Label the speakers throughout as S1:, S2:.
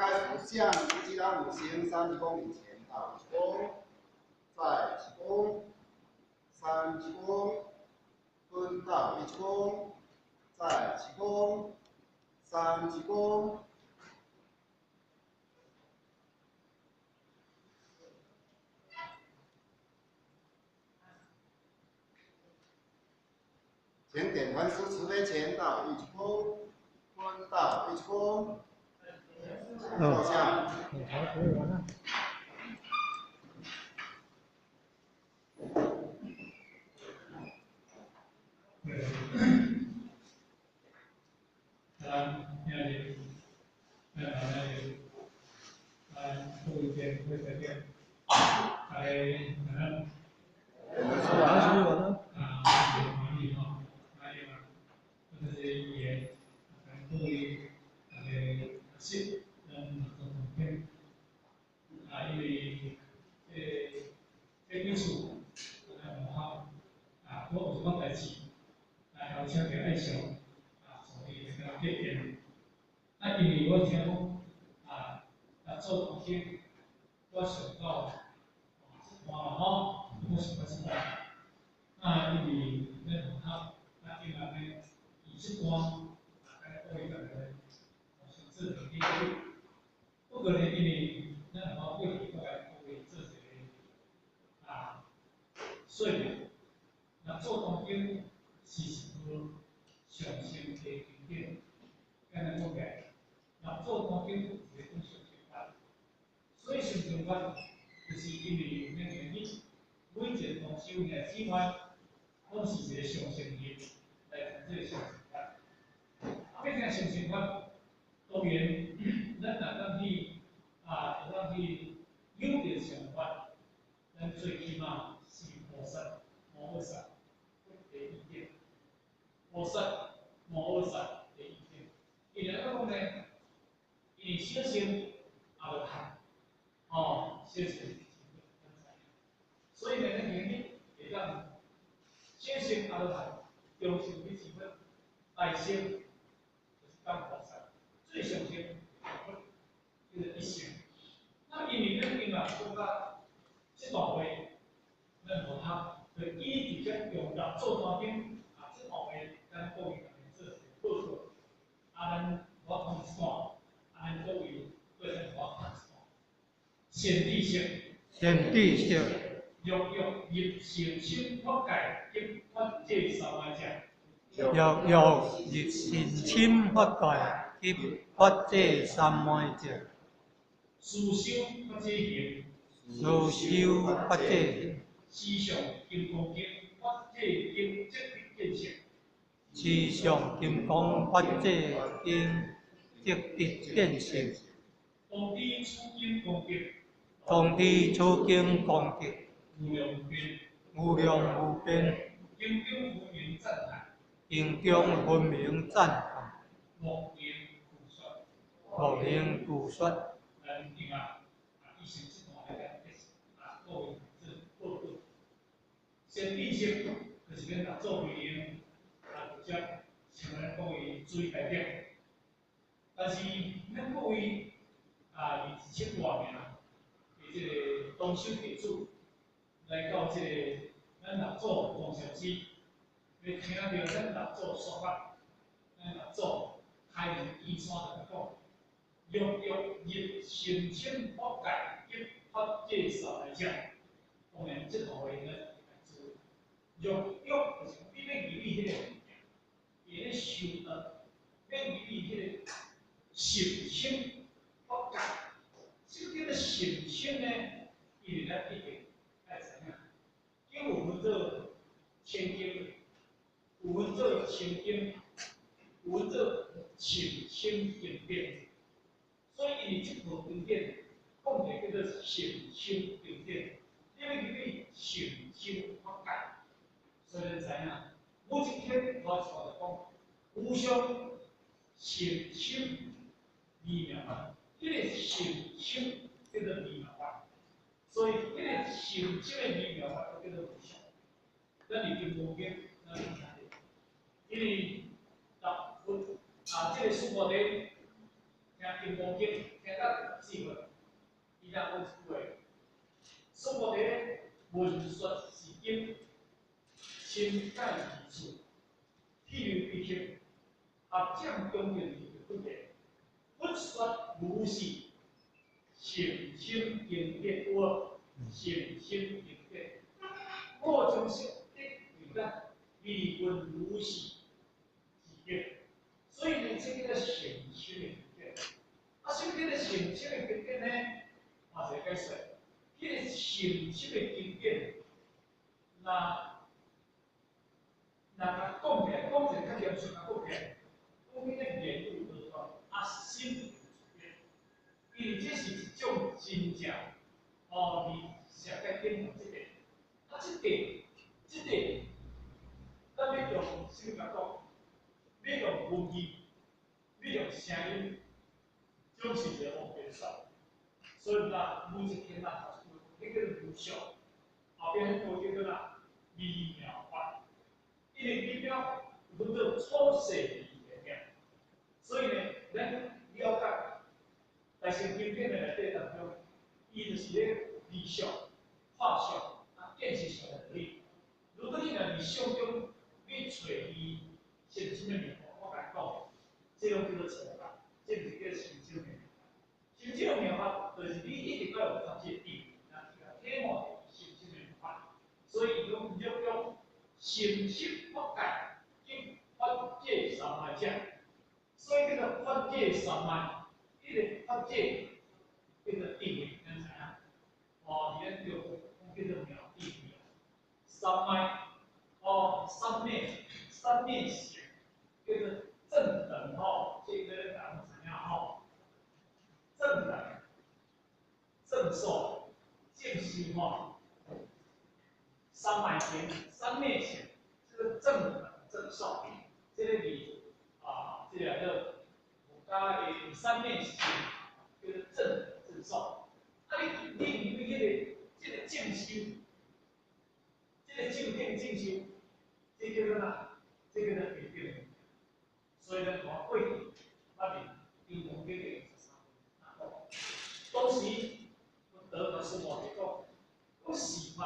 S1: 開始向尼吉拉姆行30公里前到一躬，再一躬，三鞠躬，蹲到一躬，再一躬，三鞠躬。請點傳師慈悲前到一躬，蹲到一躬，坐下。
S2: 咱今日，咱今日，咱各位见会在这，大家晚安。啊，欢喜吼，啊，因为这个语言，咱各位大家学习，咱做同听。啊，因為這幾次，咱學校啊，我有一款代誌，啊，後請著愛上，啊，所以會較結緣。啊，因為我聽講，啊，啊做同經，我想到，這段嘛吼，我想到這段。啊，因為咱學校啊，今日呢，以這段，啊，咱各位大家互相做點研究。不過呢，因為咱學校過去我來各位做一個啊說明，那做同經是一部上乘的經典，簡單講起來，那做同經是一個上乘法，所以上乘法就是因為咱今日每一個同修兄姊妹，攏是一個上乘人來聽這個上乘法。啊，欲聽上乘法，當然咱若當去啊，會當去有著上法，咱最起碼是菩薩、摩訶薩的意見，菩薩、摩訶薩的意見。因為按怎講呢？因為小乘也無通，哦，小乘所以呢，咱今日會當小乘也無通，中乘去成佛，大乘就是當菩薩，最上乘佛叫做一乘。那因為咱今啊講到這段話，咱無通就以直接用六祖壇經啊，這段話咱各位家己做一個報告。啊，咱我講一段，啊，咱各位對咱我講一段。善知識，
S3: 善知識，
S2: 若欲入甚深法界及法界三昧者，
S3: 若欲入甚深法界及法界三昧者，
S2: 須修法界行，
S3: 須修法界
S2: 思上金剛經法界經即得見性，
S3: 思上金剛法界經即得見性，
S2: 當知此經功德，
S3: 當知此經功德
S2: 無量無邊，
S3: 無量無邊，
S2: 經中分明讚歎，
S3: 經中分明讚歎，
S2: 莫能具說，
S3: 莫能具說。
S2: 咱今啊，以上這段來講，啊，各位做報告。善知識就是咱六祖慧能啊，直接向咱各位注意大點。但是咱各位啊，27外名的這個同修弟子來到這個咱六祖弘禪寺，欲聽著咱六祖說法，咱六祖開門見山就講：若欲入甚深法界及法界三昧者，當然這段話咱會注意。若欲就是你欲入去彼個物件，伊咧修道，欲入去彼個甚深法界，這個叫做甚深呢？因為咱一定愛知影，經有分做淺經，有分做深經，有分做甚深經典。所以因為這部經典講的叫做甚深經典，你欲入去甚深法界，所以咱知影，每一天我出來講，無上甚深微妙法，這個甚深叫做微妙法，所以這個甚深的微妙法叫做無上。咱佇金剛經，咱聽著，因為六佛啊，這個四菩提聽金剛經，聽到第伊若講一句話，說無佇文說是經，深解義處，譬如比丘，合掌恭敬而不言，佛說如是，甚深經典，有甚深經典，我將識得為咱離聞如是之經，所以呢，這叫做甚深的經典。啊，什麼叫做甚深的經典呢？嘛一個解釋，這個甚深的經典，若甲講起來，講一個較嚴肅，甲講起來，講彼個言語無斷，啊心有出變，因為這是一種真正哦，佇社會頂頭這個，啊這個，咱欲用啥物甲講？欲用文字，欲用聲音，總是一個方便說。所以啦，每一天啦，彼叫做無相，後壁彼個叫做啦微妙法，因為微妙有分做粗細微的妙，所以呢，咱了解大乘經典的內底當中，伊就是咧離相、化相、啊見識相的道理。如果你若佇相中，你揣伊甚深的妙法，我共你講，這攏叫做錯覺，這毋是叫甚深的妙法。甚深的妙法，就是你一定愛有發這個智，來去共體悟甚深的妙法。所以伊講若講深識法界及法界三昧者，所以叫做法界三昧，彼個法界叫做智慧，咱知影。哦，佇咱中國講叫做妙智慧。三昧，哦，三昧，三昧行，叫做正等吼，這個大家知影吼。正等、正受、正修吼，三昧行、三昧行，這個正等正受，這個字啊，這個叫佛家的三昧行，叫做正等正受。啊你，你入去彼個，這個正修，這個正定正修，這叫做啥？這叫做平等。所以咱看過去，捌面金剛經的23當時，德和師母佇講，講四法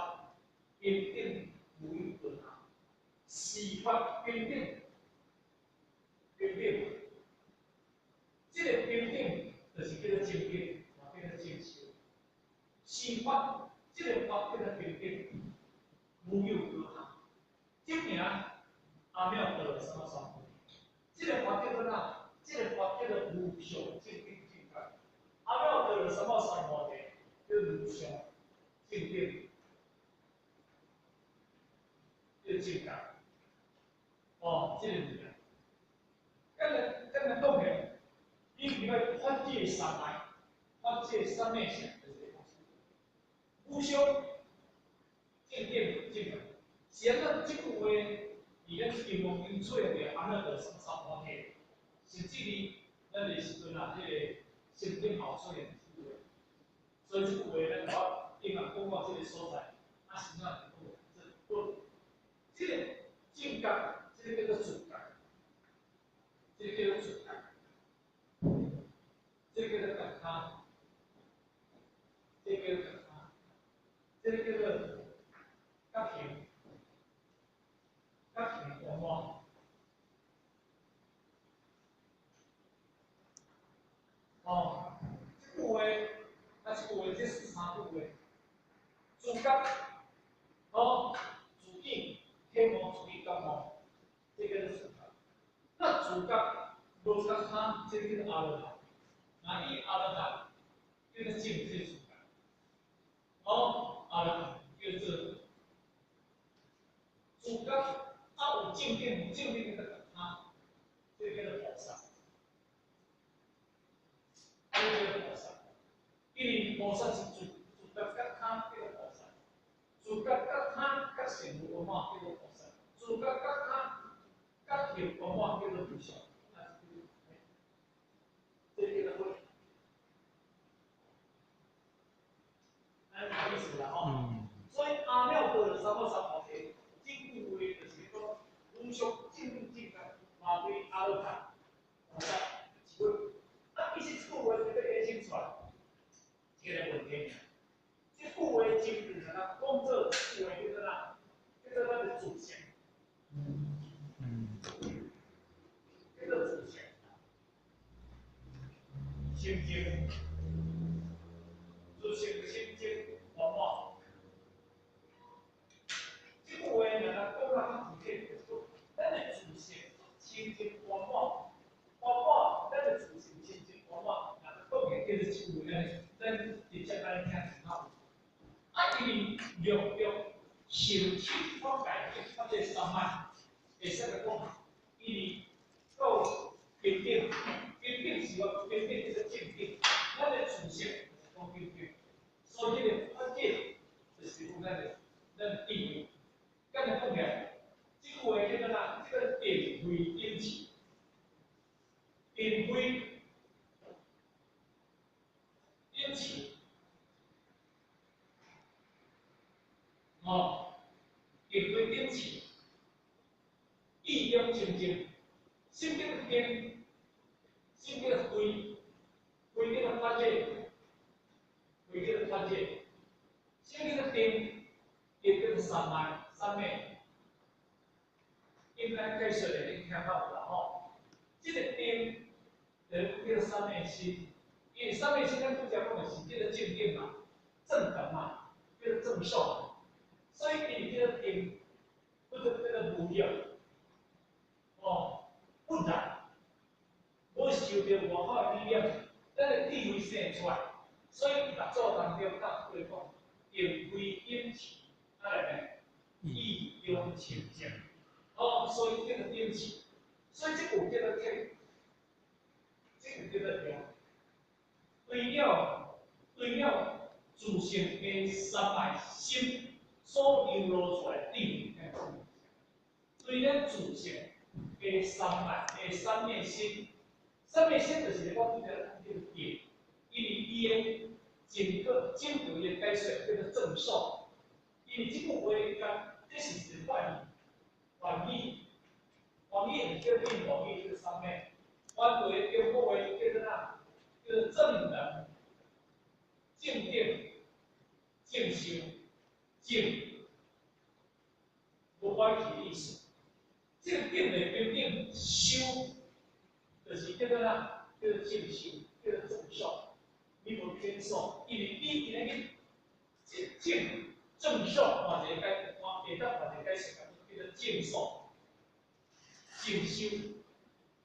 S2: 平等無有高下，四法平等，平等，這個平等就是叫做正見，嘛叫做正修。四法，這個法叫做平等，無有高下。證明阿彌陀佛什麼三昧？這個法叫做啥？這個法叫做無上正等正覺。阿彌陀佛什麼三摩地？叫無上正等，叫正覺。哦，這個物件。咁講起來，你入來法界三昧，法界三昧相，就是這個無上正等正覺。是按怎這句話，佇咱金剛經出現著阿耨多羅三藐三，甚至於咱的時陣啊，彼個先頂後出現這句話，所以這句話咱我頂下講到這個所在，啊是怎講？這個正覺，這個叫做自覺，這個叫做自覺，這個叫做覺他，這個叫做覺他，這個叫做覺行，覺行圓滿。哦，這句話，啊，這句話，這四三句話，自覺，哦，自見，體悟，自己覺悟，這叫做自覺。那自覺無覺他，這個叫做阿羅漢。那伊阿羅漢叫做證這個自覺。哦，阿羅漢叫做自覺，啊有正見，有正見叫做覺他，這個叫做菩薩。這個叫做菩薩，因為菩薩是自覺覺他叫做菩薩，自覺覺他覺成圓滿叫做菩薩，自覺覺他覺行圓滿叫做無上。啊，這個叫做佛。按呢意思啦吼。所以阿耨多羅三藐三菩提，這句話就是講無上正等正覺，嘛對阿羅漢菩薩一句。啊，其實這句話就欲衍生出來一個問題。清淨，自性清淨圓滿。這句話若來講較具體，就是講，咱的自性清淨圓滿，圓滿，咱的自性清淨圓滿，若講起叫做這句話，咱直接按呢聽就好。啊，因為六欲受請法界及法界三昧，會使來講，因為到平等，平等是話平等叫做正等，咱的自性就是講平等，所以這个法界就是講咱的智慧。簡單講起來，這句話叫做啥？這個定慧等持，定慧等持，哦，定慧等持，意中清淨，心中定，心中慧，慧叫做法界，慧叫做法界，心中定，定叫做三昧。三昧，應該解說的你聽較有啦吼。這個定，就是叫三昧心，因為三昧心咱拄才講的是叫做正定嘛，正等嘛，叫做正受，所以伊叫做定，或者叫做無欲，哦，不染，無受著外口的影響，咱的智慧生出來，所以六祖當中教會講，定慧等持，啊來呢？意中清淨，哦，所以叫做等持，所以這個叫做體，這個叫做用。對了自性的三昧心所流露出來的智慧，對咱自性的三昧的三昧心，三昧心就是我拄才講叫做定，因為伊的整個整個伊的解說叫做正受，因為這句話講。這是一個梵語，梵語，梵語叫印度語，叫做三昧。原來中國話叫做啥？叫做正能、正定、正修、正，無歪去的意思。這個定的平等修，就是叫做啥？叫做正修，叫做正受。你無偏受，因為你今日去正正受，嘛一個解。會當嘛一個解釋，叫做正受、正修。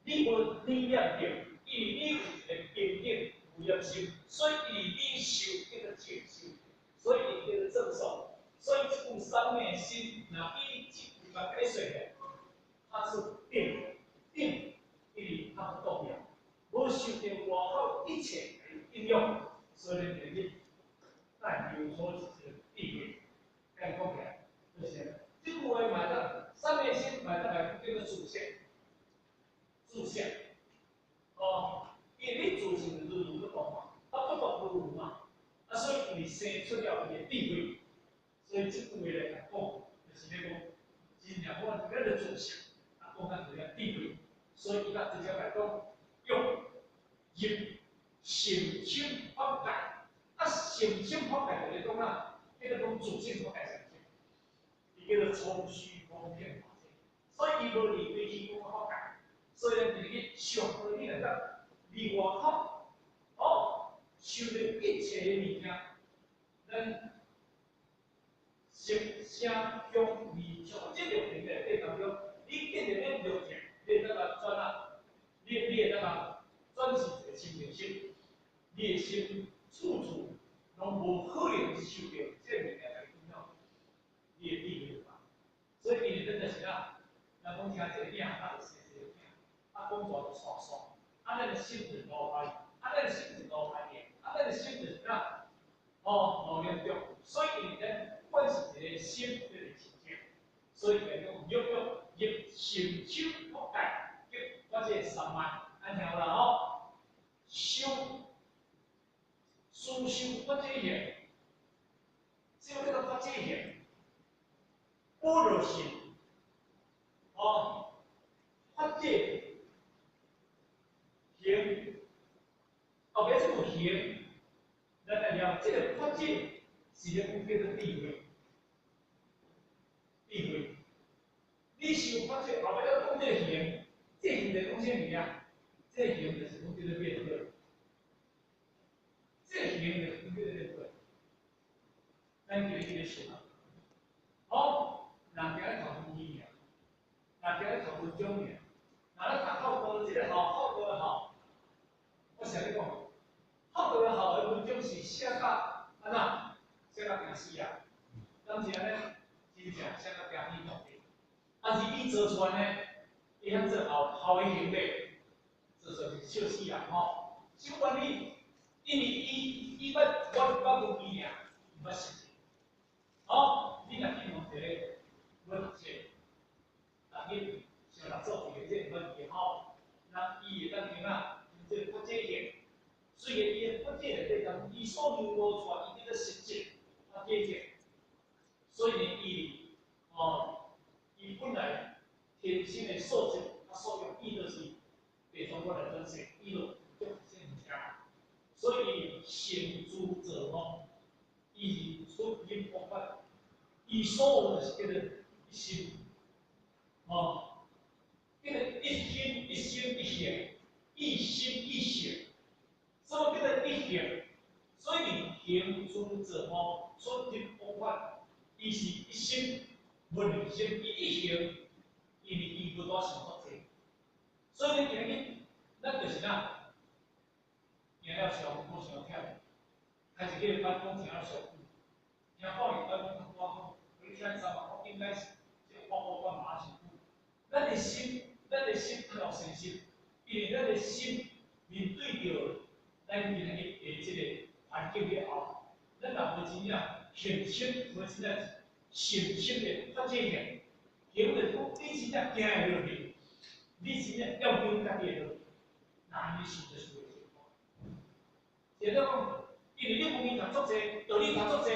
S2: 你無理念著，因為你有一個平等無業心，所以因為你修叫做正修，所以伊叫做正受。所以這句三昧心，若以這句來解釋的，它是定定，因為它不動搖，無受著外口一切的影響，所以就去咱有所一個智慧，按講起來。就是，這句話嘛當三昧心嘛當來叫做自性，自性，哦，因為你自性就是如不動嘛，啊不動如如嘛，啊所以伊生出了伊的智慧，所以這句話來講，就是咧講，真正我咱的自性，啊講咱就個智慧，所以伊甲直接來講，用入心清法界，啊心清法界就是講啊，叫做講自性法界。叫做從虛空變法界，所以伊無離開虛空法界，所以咱就去上課你來講，離外口，哦，受著一切的物件，咱色聲香味觸這六塵內底當中，你建立咧六塵，你會當共轉啊，你會當共轉是一個清淨心，你的心處處攏無可能受著這個物件來影響，你的智慧。所以因為咱就是啊，人講聽這個囝，啊就生這個囝，啊講大就煞煞，啊咱的心就是五歹，啊咱的心就是五歹的，啊咱的心就是啥？哦，五念住，所以因為咱不管是一個心就是清淨，所以就講欲欲入心手法界，及我這個三昧，按聽有啦吼，修思修法界行，這個叫做法界行。般若心，哦，法界行，後壁這個行，咱來了這個法界是咧講叫做智慧，智慧。你修法界後壁閣講這個行，這個行就講啥物件？這個行就是講叫做滅諦。受。好，若行咧讀文字爾，若行咧讀文章爾，若咧讀孝道這個孝，孝道的孝，我誠咧講，孝道的孝的文章是寫甲按怎？寫甲驚死啊！敢是按呢？真正寫甲驚天動地。但是伊做出來呢，伊曉做孝孝的行為，做出來是笑死人吼。什麼原理？因為伊捌我捌文字爾，毋捌實際。好，你若去問一個無讀冊，逐日像六祖提的這個問題吼，那伊會當怎啊？這個佛這行，雖然伊的佛這內底，但伊所流露出來，伊叫做實質佛這行。所以呢，伊哦，伊本來天生的素質佮素養，伊就是地藏菩來轉世，伊就足善聽。所以行諸造吼，伊是出入佛法。伊所有就是叫做一心，哦，叫做一心一心一行，一心一行，什麼叫做一行？所以你行諸造吼，出入佛法，伊是一心無二心，伊一行，因為伊無多想足濟，所以你今日咱就是哪，行了上無傷忝，開始去辦公聽了上久，聽講伊辦公較大。聽3萬塊應該是這個法寶關馬上久。咱的心要誠實，因為咱的心面對著咱今仔日的這個環境以後，咱若無真正現實，無真正誠實的發展起，結果就是講你真正行會落去，你真正要求家己會落去，那你想就想袂成功。是怎講？因為你文字讀足濟，道理讀足濟，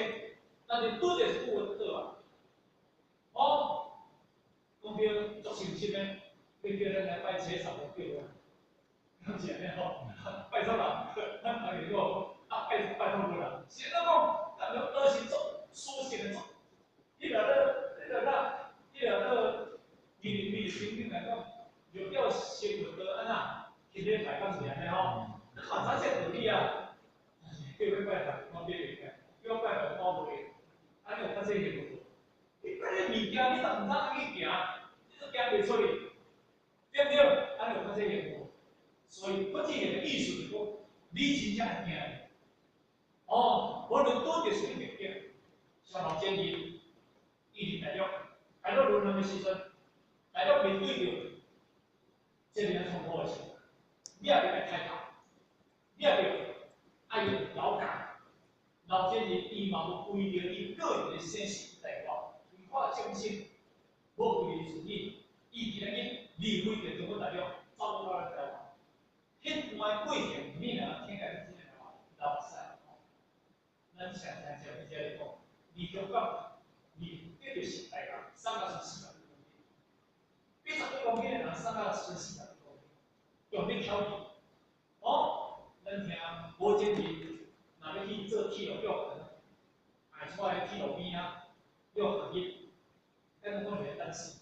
S2: 但是拄著一句話就倒啊。哦，講著足誠實的，你叫咱來拜初三無叫啊？敢是按呢吼？拜錯人，咱家己講啊，拜拜錯無人。是按怎講？咱著是做書信的做，彼個咧，伊伊聖經來講，就叫生活都按怎？天天拜敢是按呢吼？你嘛知這道理啊？叫欲拜拜，我拜袂起；叫我拜拜，我無會。按呢有較濟個無？你拜個物件，你都毋知按怎去行，你都行袂出去，對毋對？按呢有較濟個無？所以，佛這個意思就是講，你真正愛行。哦，無論拄著啥物逆境，像老前日，伊佇大陸，大陸淪陷的時陣，大陸面對著這爾痛苦的時陣，你也欲來開頭，你也欲愛用勞改，老前日伊嘛無為著伊個人的生死來活，為化眾生，無為著自己，伊今日離開著中國大陸，走到來台灣。彼段過程，你若聽起來真正話流目屎。咱常常常伫遮咧講，離香港，離得著是台南，送到剩40幾公里，80幾公里的人送到剩40幾公里，用咧挑戰。哦，咱聽無前日，若欲去做鐵路局，愛出來鐵路邊仔，了學業，咱攏講是咧等死。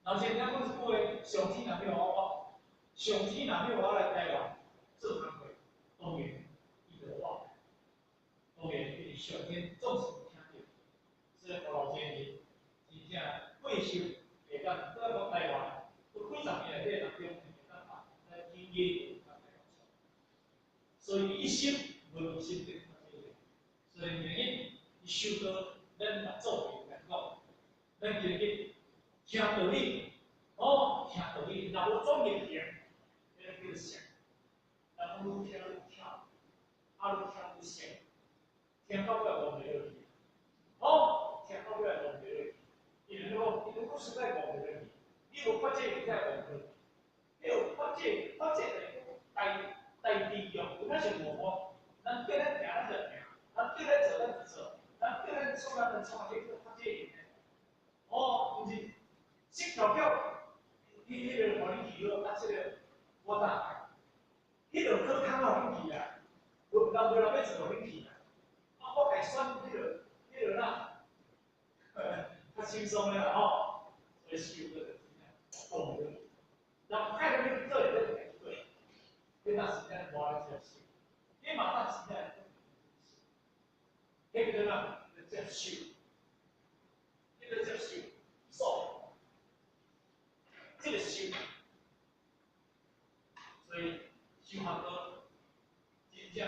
S2: 老前聽講一句話，上天若欲予我，上天若欲予我來台灣做工課，當然伊就我，當然因為上天總是有聽著，所以老前日真正過壽會當閣講台灣，閣幾十年內底當中會當把咱經驗當台灣所以一心無二心的，所以原因伊修道，咱六祖來講，咱今日聽道理，哦，聽道理，若無轉入行，彼個叫做聖。人講愈聽愈巧，啊愈聽愈熟，聽到尾忘袂落去。哦，聽到尾忘袂落去。因為講，因為講實在忘袂落去，你無發這個才會忘落去。你有發這，發這就是講大大利用，有哪是無講？人叫咱聽，咱就聽；人叫咱做，咱就做；人叫咱創，咱就創。這叫發這用的。哦，毋是，識條橋，彼個予恁去好，啊，這個我哪來？彼個考較好恁去啊，無人無人欲做予恁去啊。啊，我家選彼個哪，較輕鬆咧啦吼。所以修個就是真正講袂落。人派咱去做，咱就家去做。你若是真無來接受，你嘛當真正彼個叫哪？接受。真正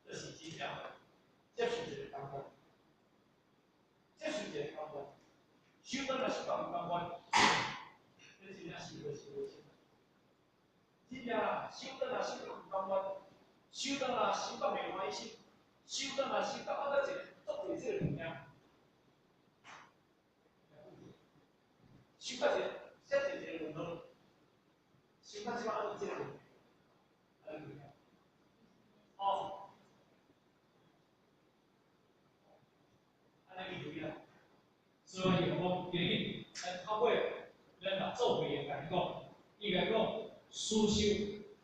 S2: 就是真正接受一个甘愿，接受一个甘愿，修得若修甲毋甘愿，你真正修无修无成。真正啦，修得若修甲毋甘愿，修得若修甲袂欢喜，修得若修甲我得一个足济这个物件，修甲一个遮济一个问号，修甲这摆按这个问题，安尼哦，按呢意思啦。所以讲，今日咱透过咱六祖慧会共讲，伊共讲，思修，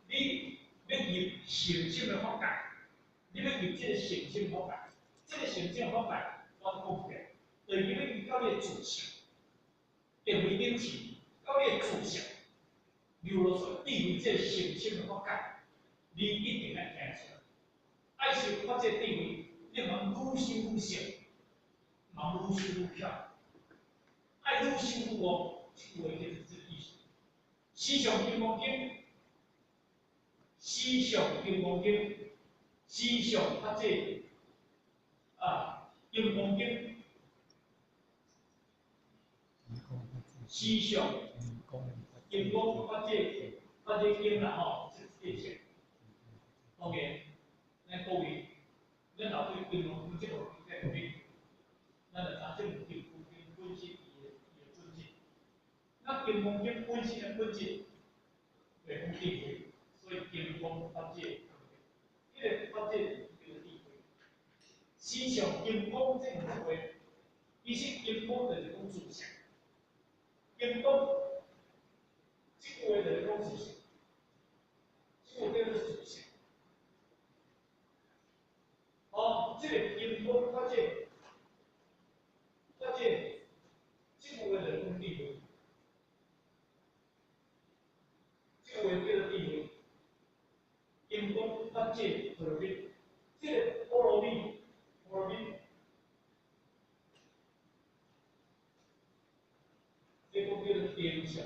S2: 你欲入圣圣的法界，你欲入这个圣圣法界，这个圣圣法界，我讲过，就是你欲入到你的自性，定位顶起，到你的自性，流落出智慧这个圣圣的法界，你一定爱听出来。爱修发这智慧，你毋通愈修愈熟，毋通愈修愈巧，爱愈修愈悟，这句话就是这个意思。时上金刚经，时上金刚经，时上发这啊，金刚经，时上金刚发这发这经啦吼，这这册，OK，咱各位，咱老对金刚经这部经在边，咱就知这部金刚经本身伊的伊的本质。那金刚经本身的本质，就是讲智慧，所以金刚法界，这个法界叫做智慧。时上金刚这两句话，其实金刚就是讲自性，金刚这句话就是讲自性，这句话叫做自性。哦，这个金刚法界，法界，这句话就是讲智慧。这个话叫做智慧，金刚法界波罗蜜，这个波罗蜜，波罗蜜，这个叫做定相，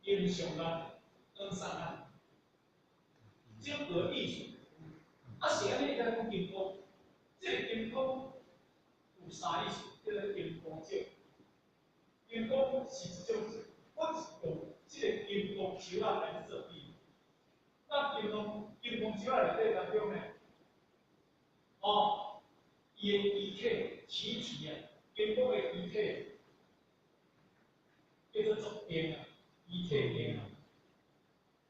S2: 定相啊，光刹啊，整个意思，啊是按呢，咱讲金刚，这个金刚有三意思，叫做金刚咒。金刚是一种，我是用这个金刚手仔来做比喻。那金刚金刚手仔内底当中呢，哦，伊的机体体体啊，金刚的机体叫做足定啊，机体定啊，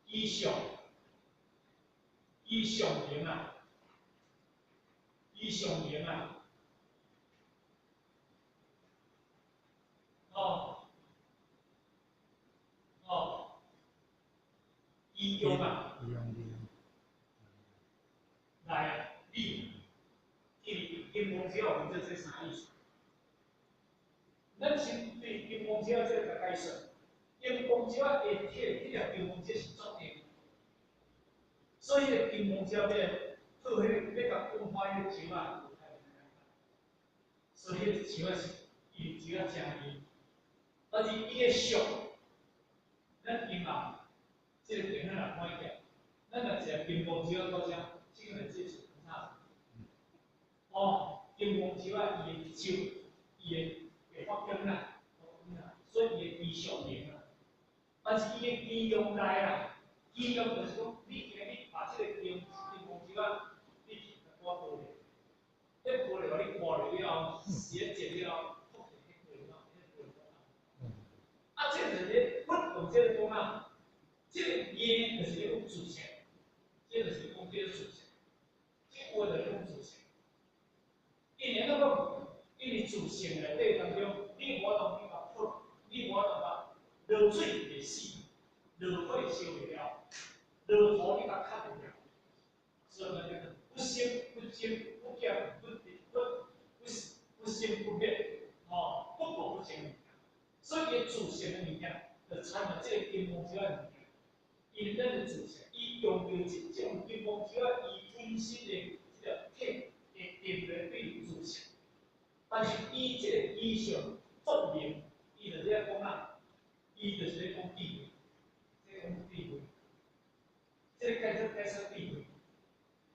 S2: 伊上伊上灵啊，伊上灵啊，哦，哦，伊用啊，来啊，你，因为金刚手有这啥意思？咱先对金刚手这个解说，金刚手的体，这粒金刚手是足硬，所以个金刚手要做彼个要共讲花彼个树仔，所以彼个树仔是伊树仔诚硬，但是伊的俗，咱金啊，这个电影若看起来，咱若一个金刚手到遮，这个就这是啥？哦，金刚手仔伊的手，伊的会发光啦，所以伊的机上灵啊。但是伊的机用来啦，机用就是讲，你今日把这个金金刚手仔，你去甲我剥咧，彼剥咧，予你看了了后，时咧折了后，福伫彼过了，彼过了。啊，这个就是佛用这个讲啊，这个因就是咧讲自性，这就是讲叫做自性，这话就是讲自性。因为怎讲？因为自性内底当中，你无法度去共泼，你无法度共落水袂死，落火烧袂了，落土你共砍袂了。所以咱叫做不生不增不减不不不不生不灭，吼，不垢不净。所以伊自性的物件，就参了这个金刚手的物件。因为咱的自性，伊用著这种金刚手仔，伊本身的这个体会定来对自性。但是伊这个意象作用，伊就是咧讲啊，伊就是咧讲智慧，这个讲智慧，这个解释解释智慧。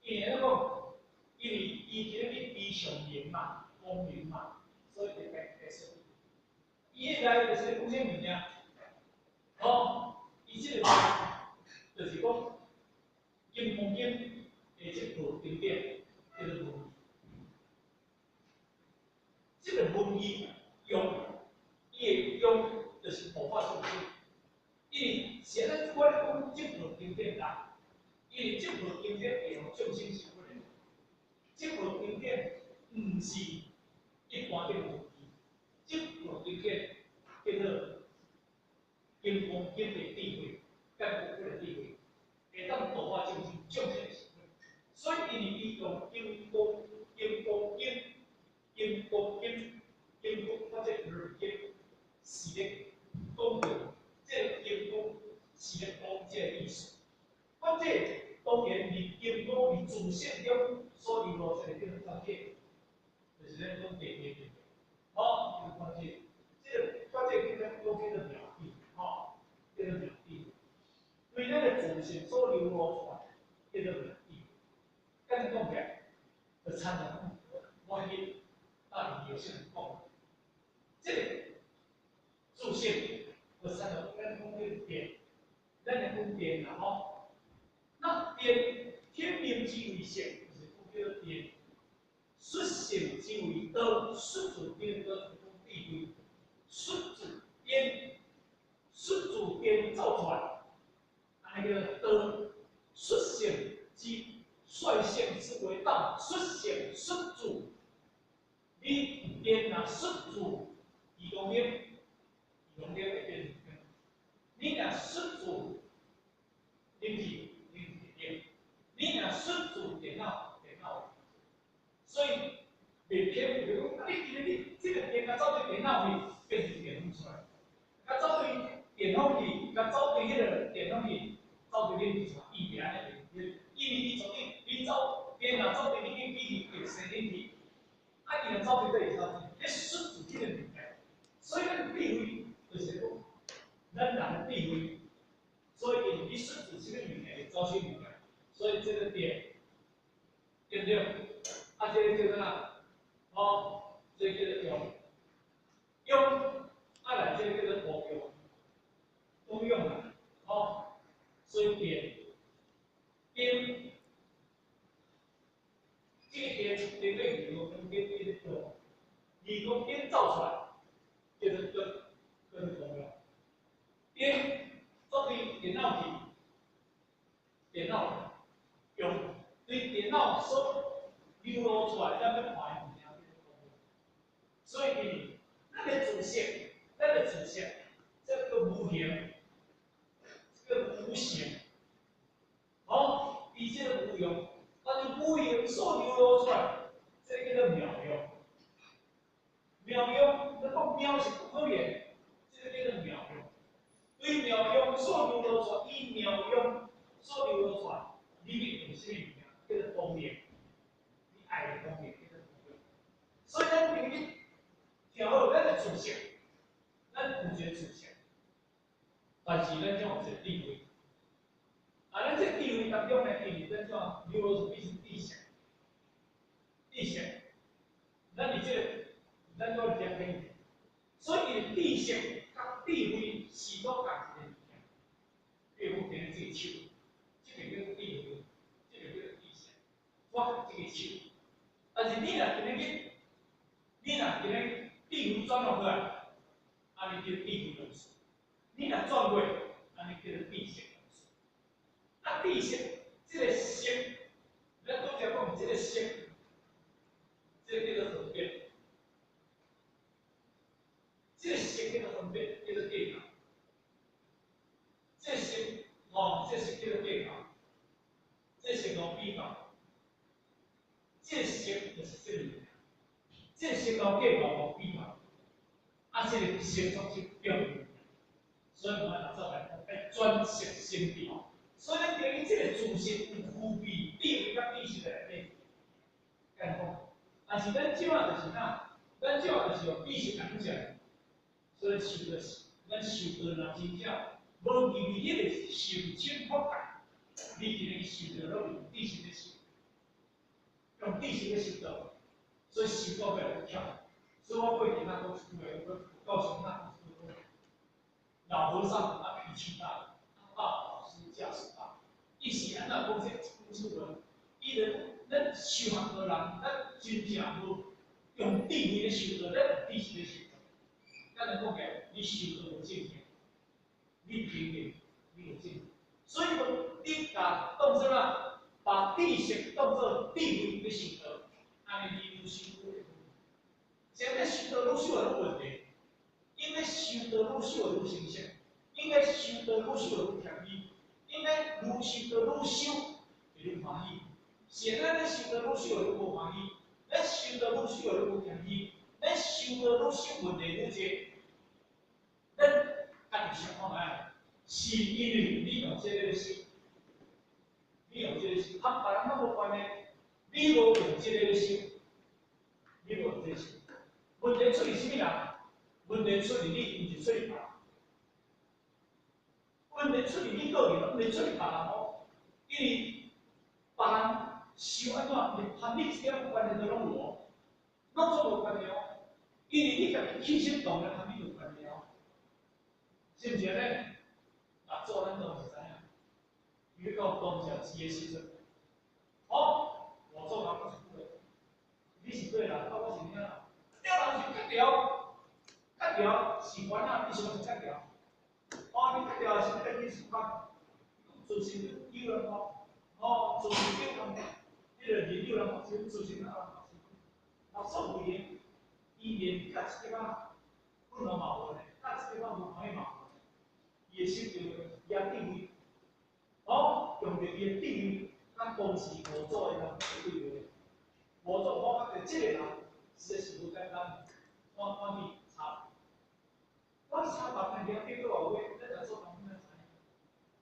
S2: 因為怎講？因為伊今日去追上名嘛，光明嘛，所以就該解釋。伊迄個就是講啥物件？哦，伊這個就是講金剛經的這部經典叫做文義。這個文義用，伊的用就是度化眾生。因為現在我咧講這部經典啦，因為這部經典會予眾生成佛的。這部經典毋是一般的文義，這部經典叫做金剛經的智慧，佮佛的智慧，會當度化眾生，眾生成佛。所以，因為伊用金剛金剛經、金剛經、金剛法這二經，是咧講著這個金剛是咧講這個意思。法這當然佇金剛佇自性中所流露出來叫做法界，就是咱講地地地，好，叫做法界。這個法界叫做講叫做妙諦，吼，叫做妙諦。對咱的自性所流露出來，叫做妙諦。按呢講起來，就親像講，我彼大林藥師講，這個自性就親像咱講叫電，咱來講電啦吼。那電天明之為色，就是講叫做電；術性之為道，術字頂個就是講智慧，術字電，術字電走出來，按呢叫做道。術性之率性之為道，率性術字，你電若術字2公升，2公升會變成你若術字冷氣，冷氣會冷；你若術字電腦，電腦會。所以袂偏，就講啊，你今日你這個電啊走對電腦去，變成電風出來；啊走對電風去，佮走對彼個電風去，走對冷氣出來，伊袂按呢，因為伊從你你走電若走對你去機器會生冷氣，啊伊若走對佗會走對，彼術字這個物件，所以咱智慧就是講，咱人的智慧，所以因你術字啥物物件會走啥物件，所以這個電，對不對？啊，這個叫做啥？哦，這個叫做用，用，啊來這個叫做功用，功用啊，哦，所以電，電，這個電電對2公斤這個用，2公斤走出來，叫做叫叫做功用。電走對電腦去，電腦用對電腦所流露出來，咱欲看的物件叫做功用。所以，因為咱的自性，咱的自性，這個無形，這個無形，好，伊這個無用，但是無形所流露出來，這個叫做妙用。妙用，咱講妙是不可言，這個叫做妙用。對妙用所流露出來，以妙用所流露出來，你欲用啥物物件，叫做功用。你愛的功用叫做功用。所以咱今日聽好，咱的自性，咱有一個自性，但是咱怎有一個智慧？啊，咱這個智慧當中呢，因為咱怎流露出彼是知識，知識，咱佇這個，咱都遮講，所以知識佮智慧是攏仝一個物件。比如講，今日這個手，這個叫做智慧，這個叫做知識，我這個手，但是你若今日去，你若今日智慧轉落來，按呢叫智慧老師；你若轉過，按呢叫做知識老師。啊，知識這個識，咱拄才講這個識，這個叫做分別，這個識叫做分別，叫做計較。這個識，吼，這個識叫做計較，這個識講比較，這個識就是這個物件，這個識講計較講比較，啊，這個識總是表面，所以我們做來講，愛轉識成智。所以咱等於這個自性有具備智慧佮知識在內底，敢講。但是咱這馬就是啥？咱這馬就是用知識來講，所以受到咱受到若真正無入去彼個深淺法界，你今日受著攏是知識咧受，欲修道，所以修到尾就巧。所以我过去那讲一句话，我告诉那讲一句话：老和尚啊脾氣大，大老師架勢大。伊是按怎講這一句話？伊就講，咱修行的人，咱真正無用智慧咧修道，咱用知識咧修道。咱來講起來，你修道無正見，你平面你無正見。所以講，你共當做啥？把知識當做智慧咧修道，按呢你愈修愈會。現在修道愈修會愈問題，應該修道愈修會愈清晰，應該修道愈修會愈謙虛，應該愈修道愈修會愈歡喜。現在咱修道愈修會愈無歡喜，咱修道愈修會愈無謙虛，咱修道愈修問題愈濟。咱家己想看覓，是因為你用這个修，你用這个修，和別人攏無關係。你無用這个修，你無用這個修。問題出佇啥物人？問題出佇你，毋是出佇別人。問題出佇你個人，毋是出佇別人哦。因為別人想按怎，和你一點關係都攏無，攏總無關係哦。因為你家己起心動念，和你有關係哦。是毋是按呢？啊，做咱都是知影，伊到當下錢的時陣，哦，我做人講一句話，你是對人，啊，我是啥人？釣人是割條，割條是管啊，你想是割條？哦，你割條是你個意思講，做成有人講，哦，做成有人講，迄個人有人講，做成啊，啊，所謂伊連割一點仔，本來嘛無呢，割一點仔無可以嘛。伊會受著伊的地位，哦，用著伊的地位，佮當時五祖的人對話。五祖我覺得這個人實在是無簡單，我去查，我去查別看見結果話，咱若做當咱知影，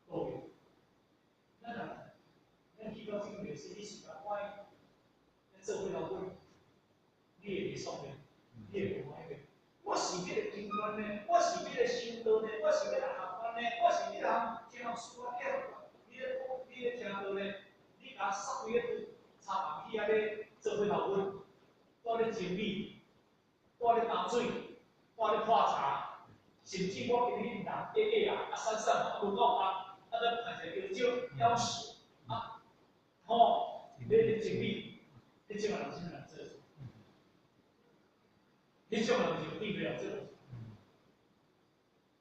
S2: 各位，咱若咱去到這個時，你是共我咱做伙老闆，你會袂爽的，你會無歡喜的。我是欲來金官呢，我是欲來修道呢，我是欲來學問呢，我是欲來聽書啊，你咧聽道呢，你共殺規个插房去遐咧做伙頭阮，蹛咧整理，蹛咧擔水，蹛咧泡茶，甚至我今日人短短啊，啊散散嘛，無夠重，啊咱排一個腰腰實，啊，吼，你咧整理，彼種人啥物人做？彼種人是有地位人做。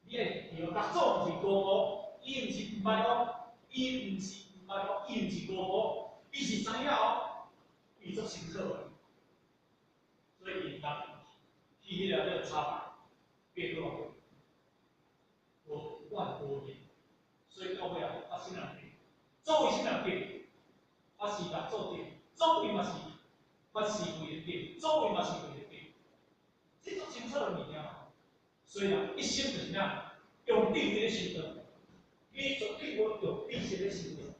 S2: 你會對，六祖毋是高高，伊毋是毋捌哦，伊毋是毋捌哦，伊毋是高高，伊是知影哦，伊足清楚的，所以伊當去彼个叫插房，變多少？無萬多年，所以到尾啊，發生人變，祖位啥人變？發是六祖變，祖位嘛是法師為的變，祖位嘛是為的變，這足清楚的物件嘛。所以啊，一生就是啥？用智慧咧修道，你絕對無用知識咧修道。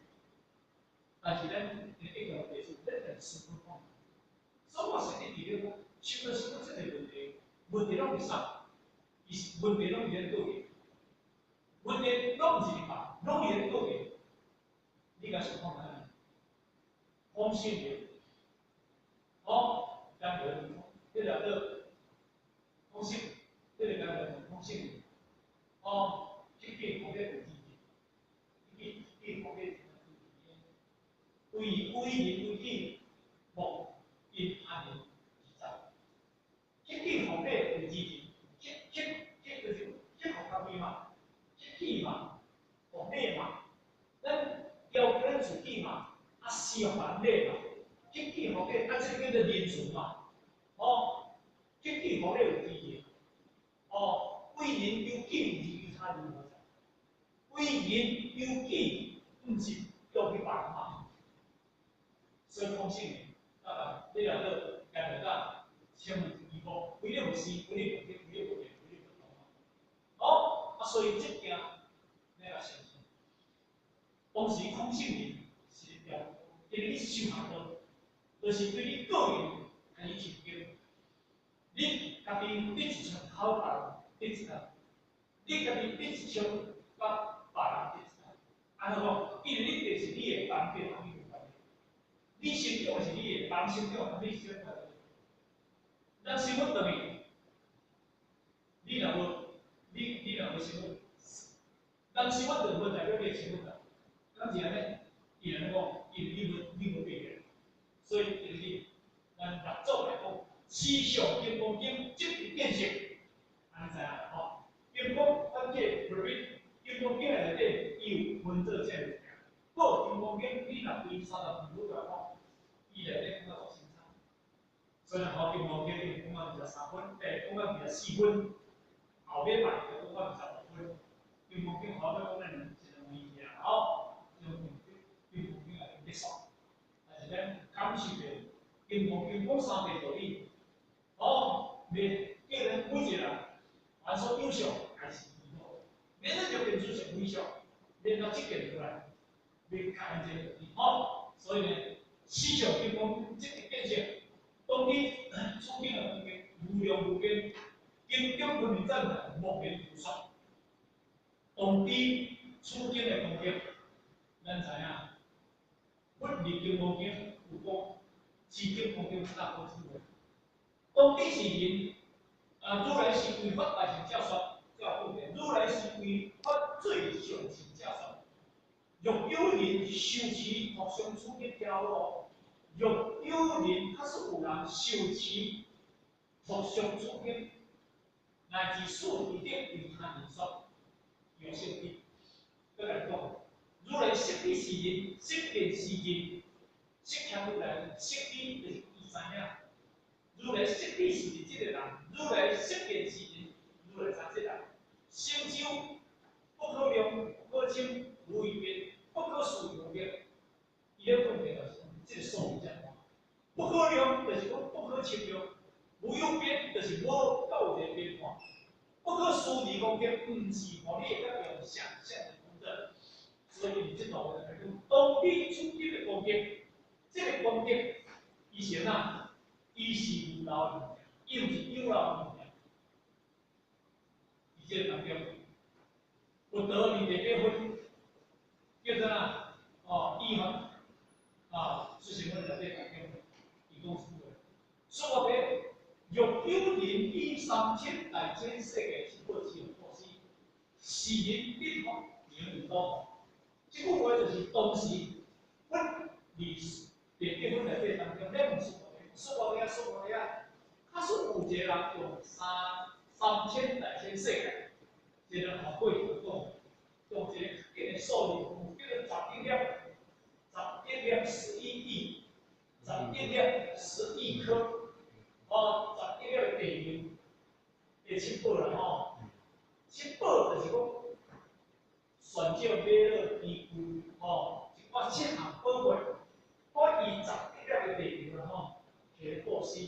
S2: 但是咱一個地數，咱就思考看。所以我是一直咧講，修道修到這個問題，問題攏佇啥？伊是問題攏佇咱個人，問題攏毋是佇別，攏佇咱個人。你共想看覓？空性的，哦，兩個人，這兩個空性，這個兩個空性，哦，這個空個有意義，這個空個為為人為己，莫因他人而在。這個空個有意義，這這這就是這學家己嘛，這己嘛，學禮嘛，咱要求咱自己嘛，啊，需要別人禮嘛，這個學個啊，這個叫做仁慈嘛，哦，這個學個有意義，哦，為人由己，毋是由他人而在。為人由己，毋是要去別人嘛。所以空性的，啊，你兩個兩個講，千萬一步，為了無私，為了無得，為了無見，為了不同。哦，啊，所以這件你要相信，當時空性人是了，因為你修行道，就是對你個人開始提高。你家己你一槍口別人得一個，你家己你一槍甲別人得一個，按怎講？因為你就是你的分別同伊有關係。你先成長是你的，人成長佮你成長。咱生活轉去，你若無，你若無生活，人生活轉無代表你會生活轉，敢是按呢？伊按呢講，因為你無變變，所以因為咱六祖來講，四相金剛經即一見性，按呢知影吼？金剛法界 permit 金剛經內底伊有分做這個物件，過金剛經你若對三十分來講，伊內底講甲足清楚。所以吼，金剛經伊講到23分，講到24分，後尾擺就講到25分。金剛經後尾講咱一兩物件吼，將金剛經來結束。但是咱感受著金剛經講三個道理，哦，袂叫咱每一個人凡所有相，皆是虛無，免得著變出成非相，免到這件出來，袂開這個道理吼。所以呢，四相金剛這個見性。當今處境的功德無量無邊，經中分明讚歎莫言如說。當知處境的功德，咱知影，佛佇金剛經有講，持金剛經大寶智慧。當知是人，啊，如來是為發大乘者說，才有講如來是為發最上乘者說。若有人受持托相處境聽好無？若有人，假使有人受持托相處境，乃至四諦頂為他人說，有勝義。閣來講，如來悉知是人，悉見是人，釋迦如來悉知就是伊知影。如來悉知是人這個人，如來悉見是人，如來知這人。成就不可量，不可稱，無有邊，不可思議無邊。伊咧講的就是這個數字遮大，不可量就是講不可稱量，無有邊就是無到有一個邊看。不可思議功德，毋是予你會當用想象的功德。所以這段話來講，當你處境的功德，這個功德，伊是按怎？伊是無漏的物件，伊毋是有漏的物件。佇這個當中，佛陀佇第八分叫做哪？哦，依法啊，出生分內底當中，伊講什麼話？說話若有人以三千大千世界七寶之用布施，是人得福名為多。這句話就是當時佛佇第八分內底當中，咧問說話，說話啊，說話啊，假使有一個人用三千大千世界，這個後過去講，用一個較緊的數字，叫做十億粒，十億粒11億，十億粒10億顆，哦，十億粒的地球的七寶啦吼，七寶就是講玄照、瑪瑙、金具吼，一寡七項寶貝，我以十億粒的地球啦吼，摕來布施，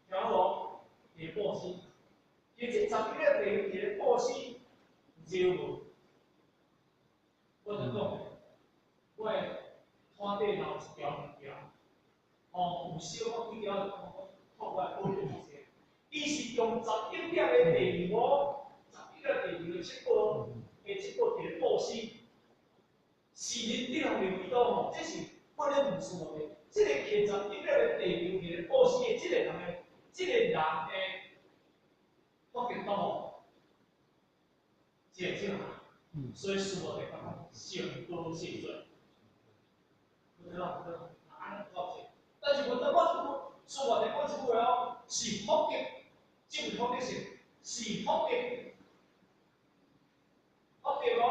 S2: 聽好無？摕布施，其實十億粒地球摕來布施，有少無？我就講，我的攤底留一條物件，吼，有小可幾條就講講，托我的保留一下。伊是用十億粒的地球哦，十億粒地球的七寶，的七寶摕來布施，是人得予認為多吼，這是我咧問數目的，這個摕十億粒的地球摕來布施的這個人的，這個人的福德多無？這個這個。所以師父就講成多謝罪，對啦對啦，按呢講者。但是我當講一句，師父就講一句話哦，是福德，這位福德是是福德，福德哦，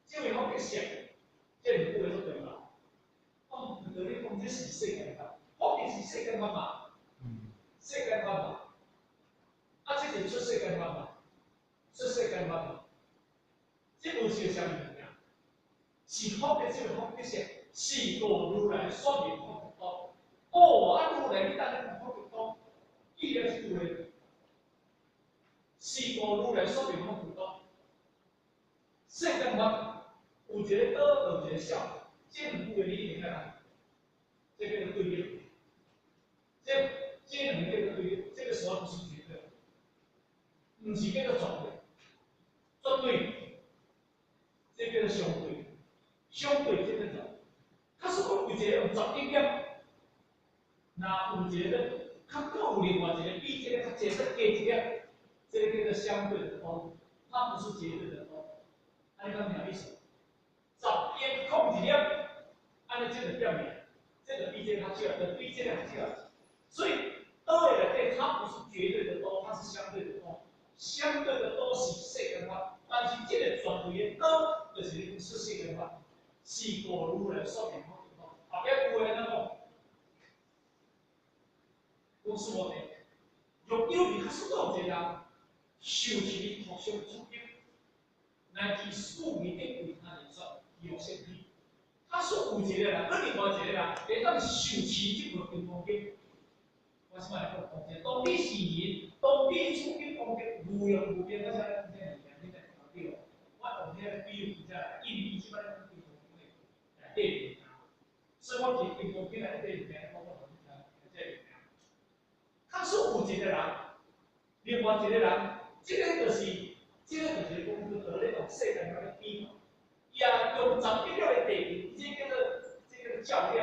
S2: 這位福德是，這兩句話足重要。哦，對你講這是世間法，福德是世間法嘛？世間法嘛，啊，這是出世間法嘛？出世間法嘛？這無是啥物物件？是福德，這個福德是是故如來說明福德多。哦，啊，如來你等下講福德多，記得這句話。是故如來說明福德多。世間法有一個多，有一個少，這兩句話你一定愛知。這叫做對立。這兩個叫做對立，這個時候不是絕對，毋是叫做絕對，絕對。這叫做相對，相對這個做。假使講有一一个用11粒，若有一个較閣有另外一個比這個較濟，閣加一粒，這個叫做相對的多，它不是絕對的多。按呢敢聽意思？10億空一粒，按呢這個變面，這個比這個較少，就比這個較少。所以多的內底，它不是絕對的多，它是相對的多。相對的多是世間法，但是這個絕對的多，就是你講出世間法，是果如來說明法。後壁有話按怎講？講什麼呢？若有你較說到一個人，受持托相處境，乃至四義得為他人說，有色體。他說有一個人，佮另外一個人，會當受持這部金剛經。我先來講講者，當你是人，當你處境攻擊無量無邊，我才來講這物件，你才聽對。我用遐個比喻才來，因為伊這擺講金剛經的內底物件，所以我提金剛經內底物件，我講予你聽，這物件。假使有一個人，另外一個人，這個就是講叫做咧用世間來比，伊也用11粒的地球，這叫做較量，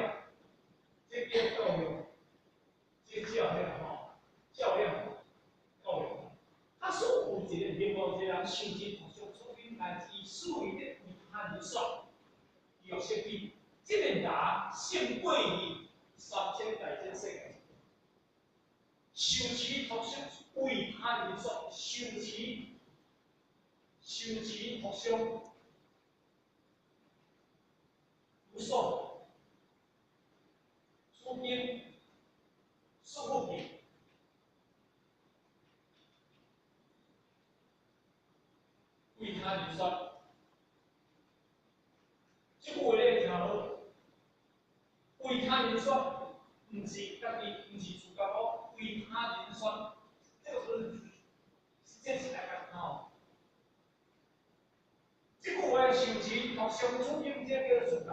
S2: 這叫較量。這個較量吼，較量，較量。假使有一個另外一個人受持托相處境，乃至四義得為他人說，有色比，這個人勝過於3000大千世界。受持托相為他人說，受持托相無所處境。束縛品，為他人說，這句話你聽好，為他人說，毋是家己，毋是自覺哦，為他人說，這個不是，這是大家吼。這句話受持托相處境，這叫做自覺，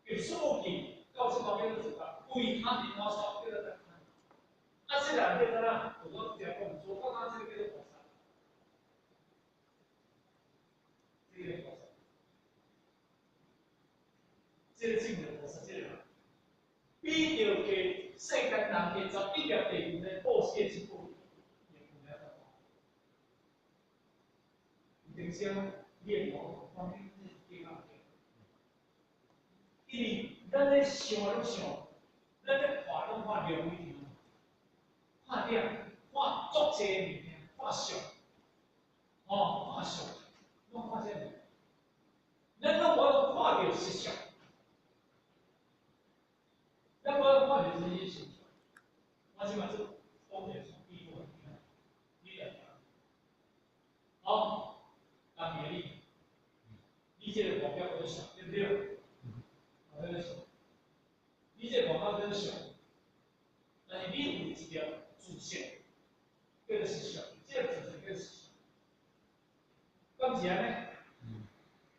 S2: 叫束縛品，到這方面叫做自覺。為他人我說叫做在他，啊，這個人叫做哪？就講直接講，做講啊，這個叫做菩薩，這個菩薩，這個正的菩薩，這個人，比著給世間人給11粒地球咧布施的這部，也有了得多。有點像念佛方面是比較因為咱咧想攏想。咱咧看攏看量為場，看點，看足濟物件，看相，哦，看相，攏看這個。咱攏無看著實相，咱無看著這些實相。我這擺做講者比喻，你來聽。好，家己的你，你這個目標叫做相，對不對？目標叫相。你這個目標叫做相，但是你有一條自性，叫做實相，這個自性叫做實相。敢是按呢？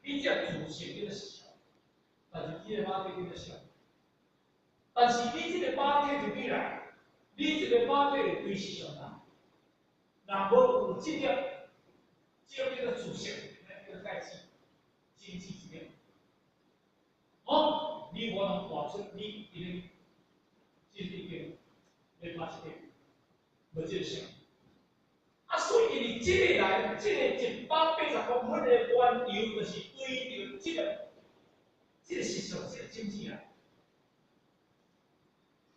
S2: 你這個自性叫做實相，但是這個肉體叫做相。但是你這個肉體入去來，你這個肉體會歸實相啦。若無有這粒，這個叫做自性，叫做蓋子，真子一粒。哦，你無能活出你一個這已經咧拍一個，無這個相。啊，所以因為這個來，這個180公分的緣由，就是對著這個實相，這個種子來。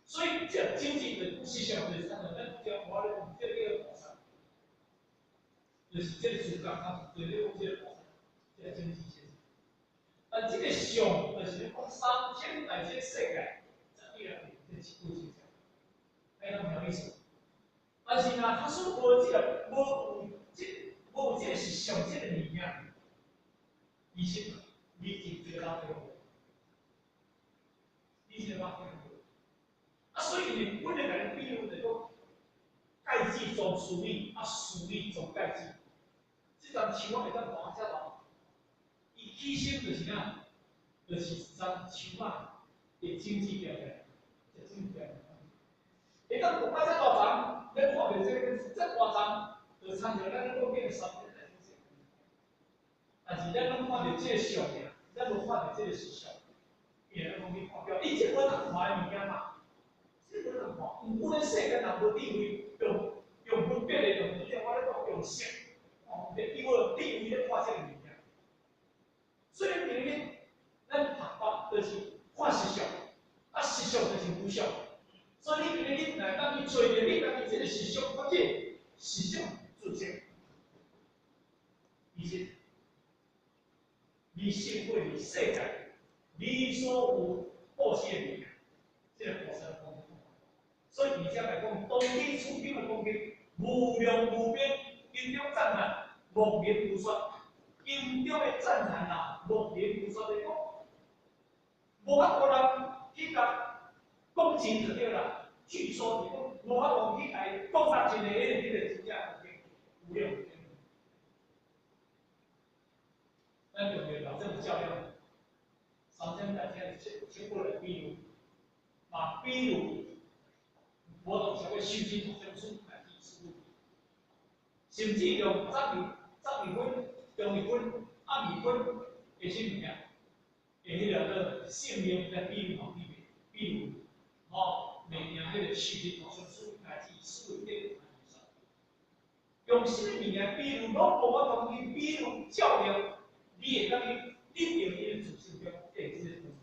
S2: 所以這個種子就實相就是啥物？咱叫我咧講，這個叫菩薩，就是這個自覺啊，就是咧講這個菩薩，這個種子先。但這個相就是講3000大千世界，11粒這一句是啥？哎，敢有意思？但是若假使無這個，無這個實相這個物件，其實你就這個肉體，你這個肉體。啊，所以呢，阮咧共你比喻就講，蓋子裝樹米，啊，樹米裝蓋子。這丛樹仔會當大遮大，伊起先就是啥？就是一丛樹仔的種子掉落來，這種子掉落來。會當大遮大丛，咱看著這個這大叢，就親像咱咧講變3000大千世界。但是咱攏看著這個相爾，咱無看著這個實相，因為咱去看表，你這無通看的物件嘛，這無通看。毋過咧世間人無智慧，用分別的，用這我咧講用色，哦，伊無用智慧咧看這個物件。所以今日咱學法就是看實相，啊實相就是無相。所以你今日你若當去揣著你家己這個實相，發現實相自性，其實你生活佇世界，你所有布施的物件，這個菩薩講。所以而且來講，當今處境的功德無量無邊，經中讚歎莫能無說，經中的讚歎啊，莫能無說的講，無法度人去共講真就對啦。據說是講無法度去共講達一個彼個真正功德無量無邊。咱用個老政府較量，三千大千七七過來比如，嘛比如，我都超過修身學出來去師甚至用十二分、中二分、暗二分的啥物件，的彼个性命來比喻吼，比如吼，袂贏彼個修身學出來去師的用啥物物件比喻，攏無法度去比喻較量，你會當去得到伊的自性中的這個功德。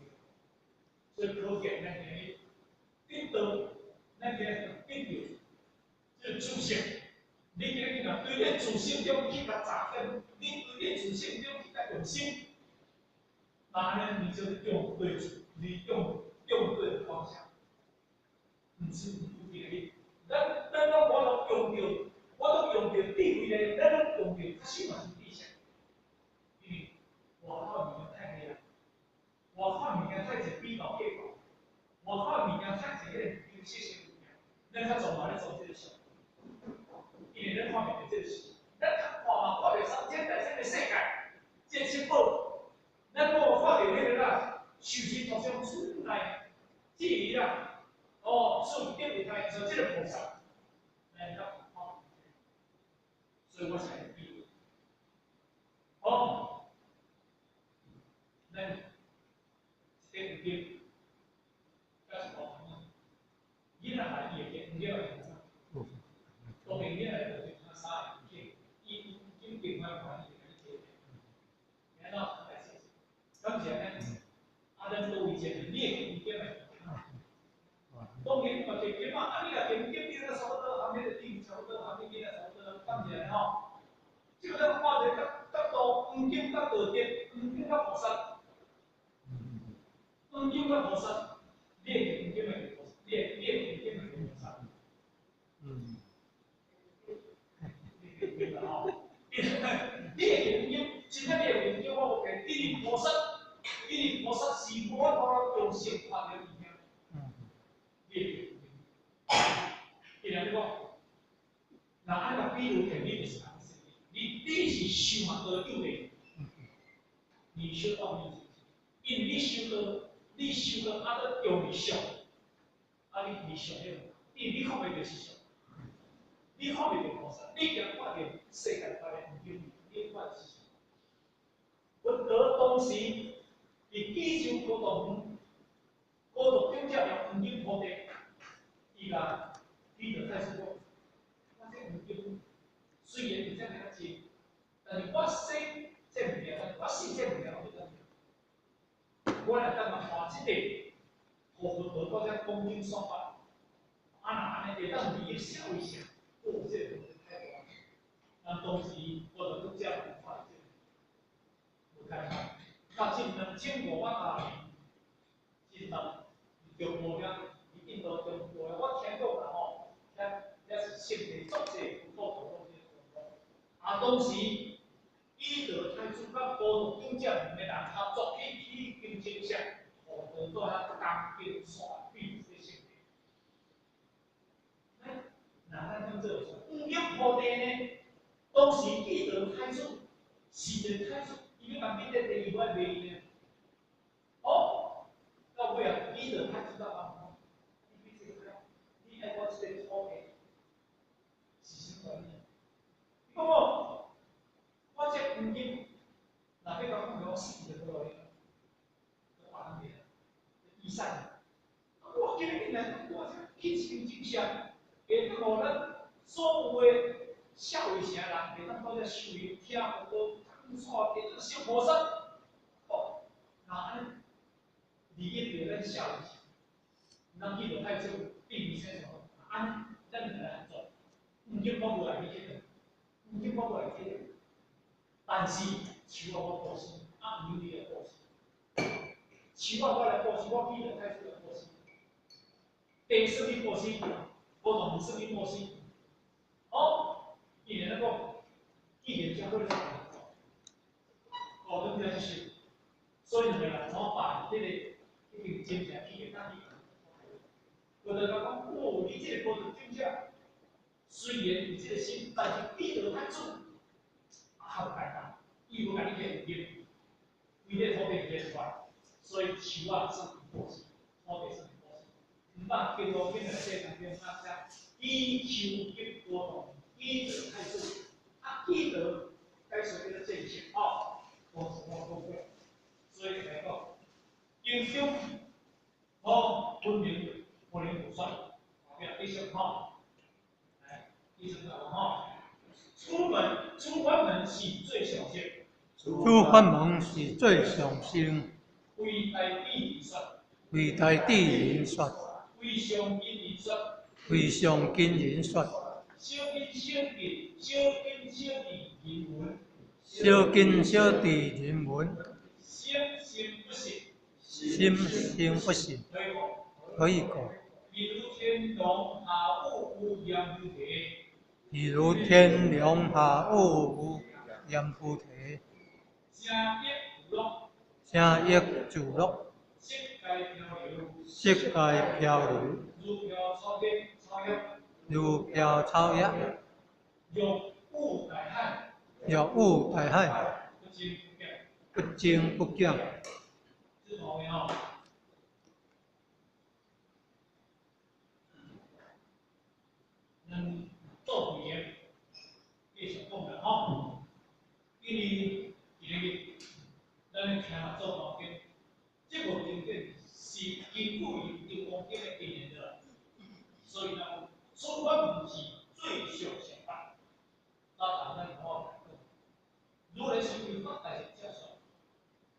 S2: 所以可見咱今日得到，咱今日得到這個自性。你今日若對你自性中去共扎根，你對你自性中去共用心，那按呢你就用對，你用對方向，毋是有今日，咱攏我攏用著，我攏用著智慧咧，咱攏用著較少嘛是知識，因為外口物件太濟啦，外口物件太濟比較計較，外口物件太濟彼個有色色物件，咱較重嘛咧做這個事。因為咱看袂著這個事，咱較看嘛看著三千大千的世界，這個七寶，咱無看著彼個啦，修身圖像出來，至於啦，哦，處得有他做這個菩薩，咱較看，所以我才會比，哦，咱這個經，甲一個囡仔孩伊會記，毋對啊？當然囡仔就是他三個記，伊伊另外看伊會記。安怎來說？感謝呢，啊，咱倒位者，你會記得當然嘛，記得嘛，啊，你若記記得差不多，含彼個地差不多，含彼囡仔差不多，感謝吼。這個咱看一個角度，黃金佮道德，黃金佮菩薩，黃金佮菩薩，你會記黃金會菩薩，你會黃金會菩薩。你會吼，你會記黃金，真正你會黃金，我無記，因為菩薩，因為菩薩是無法度用心看著物件。你會記黃金，伊來你講，若按共比喻起，你就是你是修嘛道有的，你修道沒有因為你修道，你修道啊，閣用相，啊你離相迄個，因為你看袂著是相，你看袂著菩薩，你驚看著世界發的黃金，你看是相。佛陀當時佇濟州孤獨園，孤獨長者用黃金鋪地，伊共彼得太子講，我這黃金雖然是遮爾仔濟，但是我洗這物件，我洗這物件我就得。我若等下換這個，予佛陀到遮講經說法，啊若按呢會當利益社會上，哦，這個太大。咱當時我就拄則有看這個，無開放，到近2500多年，真當中部遐，伫印度中部遐，我聽講啦吼，遐遐是聖地足濟佛陀攏佇咧。啊，當時彼得太子佮孤獨長者兩个人合作去起金精舍，予佛陀遐講經說比這個聖地。那咱咁做，黃金鋪地呢？當時彼得太子是一個太子，伊欲共彼得地，伊無愛賣伊呢。哦，到尾啊，彼得太子甲講，你這個，你愛我這個土地是啥物原因？伊講哦，我這黃金，若欲共講，我死就好了。就別人賣，伊使。我今日来，我去一间精舍，会当予咱所有的社会城人，会当到遮受用听佛讲座，会当修菩萨，哦，那按呢，利益著咱社会城，咱去著太子并未生什按呢，咱就来合作，毋经我无来去这，毋经我无来去，但是树仔我布施，啊，毋用你来布施，树仔我来布施，我去著太子来布施。地算你布施，无同唔算你布施。哦，伊会咧讲，既然遮好，你哦，恁遮去修，所以两个人怎办？这个已经真正去会当去。有人讲，哦，你这个菩提真正，虽然有这个心，但是彼得太主，啊，较无简单，伊无共你去用，规个土地变出来，所以树仔算布施，土地算布施。毋捌经过经内底当中啊，写以求吉多动，以德太子，啊，以德解说叫做正性哦，无什么宝贵，所以来讲，经中哦，分明不能不算，后壁继续吼，来，继续讲吼，出门出法门是最上乘，
S3: 出法门是最上乘，
S2: 为大智人说，
S3: 为大智人说。
S2: 为上根人说，
S3: 为上根人说。
S2: 小根小智，小根小智人云。
S3: 小根小智人云。
S2: 心生不信。
S3: 心生不信。可以过。
S2: 比如天龙下雨有阎浮提。
S3: 比如天龙下雨有阎浮提。
S2: 声益自乐。
S3: 声益自乐。
S2: 色界漂流。
S3: 色界漂流。
S2: 如飘草叶，草叶。
S3: 如飘草叶。
S2: 欲悟大海。
S3: 欲悟大海。
S2: 不增不减。
S3: 不增不减。
S2: 这同学吼，咱做会员继续讲啦吼，因为今日咱咧听做大经，这部经典是根据伊金刚经的应验落来，所以咱出法门是最上乘法。那咱咱我讲，如来是为法大乘者说，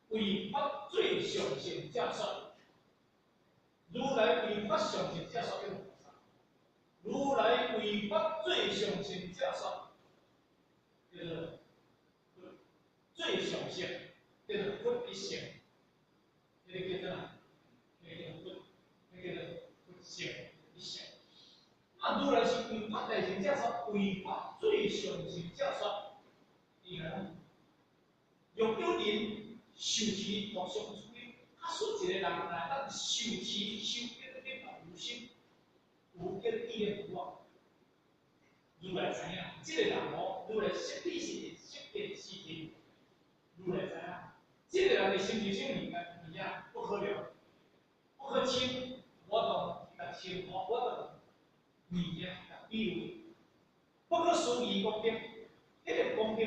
S2: 为法最上乘者说，如来为法上乘者说，如来为法最上乘者说，叫做最上乘，叫做佛一乘，这个叫做啥？这个叫做佛，这个叫做佛乘一乘。那如来是为法大乘者说，为法最上乘者说，伊讲，若有人受持无上处理，假使一个人来当受持修得得法无心，有叫意念无我，如来知影，这个人哦，如来识彼是识见是听，如来知影，这个人的心是啥物物件不可量，不可称，我当共称呼，我当物件共比喻，不可思议功德，彼个功德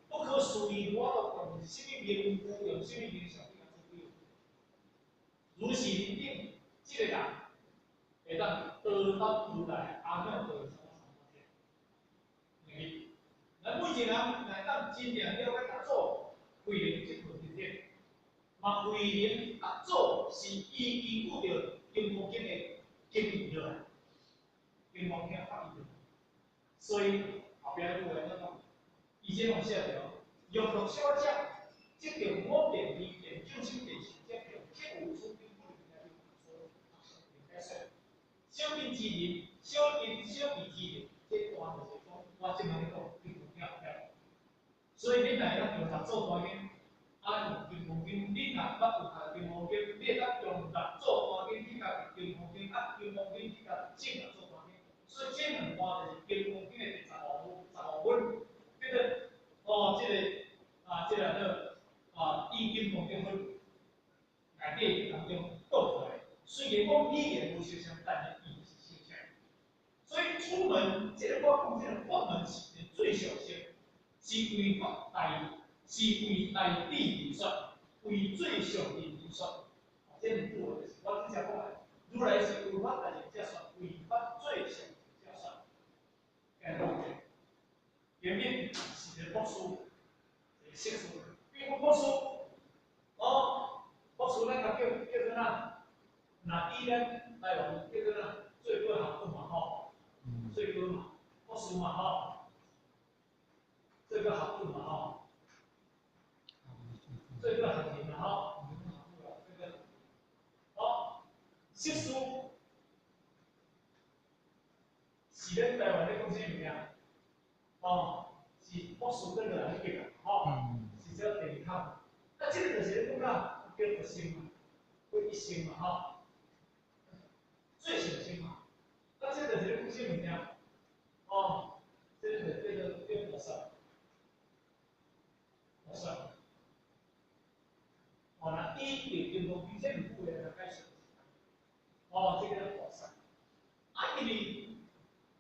S2: 不可思议，我当用啥物名句，用啥物名相去共做比喻。如是人等，这个人会当得到如来阿耨多罗三藐三菩提。咱每一个人来当真正了解佛祖慧能这部经典，嘛慧能佛祖是伊根据著金刚经的经义落来，金刚经发义，所以后壁句话怎讲？伊这拢写著，用乐小者，即著五遍二遍众生遍行者，皆有此品不能小根之人，小根小智之人，这段就是讲，我这摆咧讲金刚经后壁。所以你若会当用六祖坛经，啊用金刚经，你若捌有读金刚经，你会当用六祖坛经去共金刚经，啊金刚经去共证六祖坛经。所以这两段就是金刚经的第十五分，叫做哦，这个啊，这个叫啊，以金刚经分内底当中倒出来。虽然讲语言无相像，但是意是相像。所以出门，这个我讲这个法门是最上乘，是为法大，是为大智而说，为最上智而说。这两句话就是我之前才講的，如來是為法大乘者說，為法最上乘者說。講者，前面是一個博士，一個碩士，比如博士，哦，博士咱共叫做哪？若以咱台灣叫做哪？最高學府嘛吼，最高嘛，博士嘛吼，最高學府嘛吼，最高學院嘛吼，這個，哦，碩士是咱台灣咧講啥物件？哦，是博士轉落來彼級啊，吼，是這第二級。啊，這個就是咧講啦，叫佛乘嘛，佛一乘嘛，吼，最上乘嘛。啊，這個就是咧講啥物件？哦，這個就叫做叫菩薩，菩薩。哦，那伊佇金剛經這兩句話來解釋。哦，這個叫菩薩。啊，因為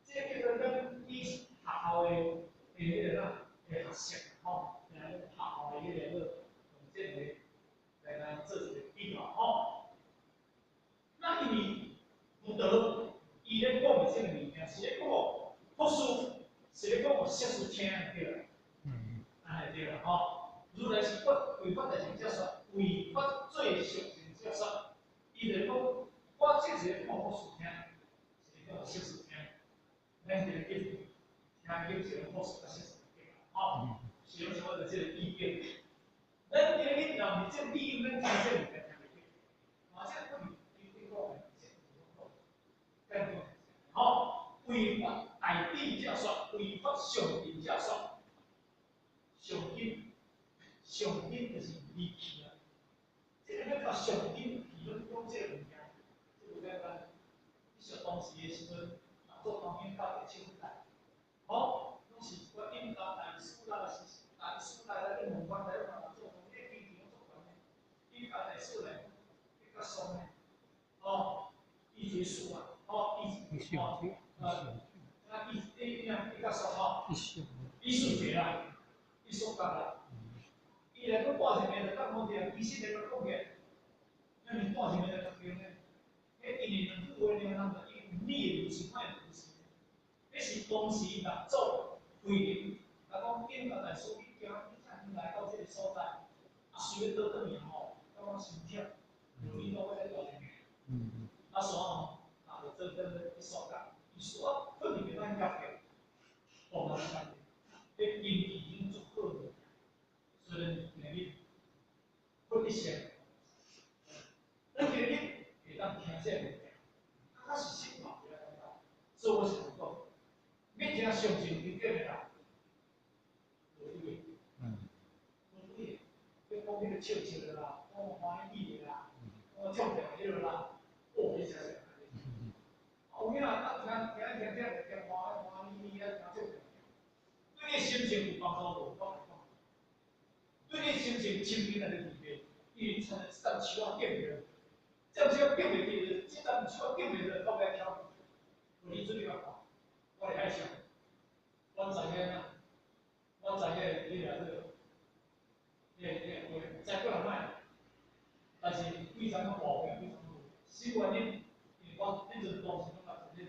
S2: 這個叫做咱以學校的彼個啦，的學習吼，來學校的彼個用這個來來做一個比較吼。那因為佛陀伊咧講的這個物件，是咧講予博士，是咧講予碩士聽對啦。按呢對啦吼。如來是法為法大乘者說，為法最上乘者說。伊就講，我這是咧講予博士聽，是咧講予碩士聽。咱這個叫聽經是博士佮碩士對啦，吼，是用啥物就這個意境。咱今日若毋是這個意境，咱聽這個物件聽袂入。嘛，這個伊講的，這個吼，為法大智者說，為法上品者說，上品，上品就是離去啊。這個要到上品去，攏講這個物件，這個簡單。你說當時的時陣，做當兵到佇手台，吼，攏是一寡引導大師啦，是大師來來去問問題，嘛做當兵經驗攏足懸的，引導大師來，比較爽的，吼，伊一個事啊，吼，伊吼，啊，伊伊伊比較爽吼，伊數學啦，伊數學啦，伊來閣帶一個就當講著，其實來閣講起來，咱是帶一個就較強的，彼因為兩句話爾，人就已經你的如是，我的如是。彼是當時六祖慧能，啊講引導大師去行，去來到這個所在，啊隨欲倒轉去吼，感覺傷忝，就伊講要來大一命，啊煞吼，啊就做做去煞覺，伊煞困去袂當夾起，無辦法，彼根基已經足好了，雖然今日佛一乘，咱今日會當聽這個物件，啊，較實實嘛，所以我想講，欲聽上乘經典的人，無對的，無對的，欲講彼個笑笑的啦，講歡喜的啦，講唱跳彼個啦，哦，彼才是。有影啊，聽聽聽聽聽歡歡喜喜啊，聽唱跳，對你心情有幫助無？我來講，對你心情清明來個特別，因為親像這層樹仔變袂落，這層樹仔變袂去，這層樹仔變袂落，到尾跳。你注意看，我來愛想，阮知影啊，阮知影你來這個，彼個話，再過來莫，但是非常較大變，非常好。什麼原因？因為我彼陣當時攏嘛佇咧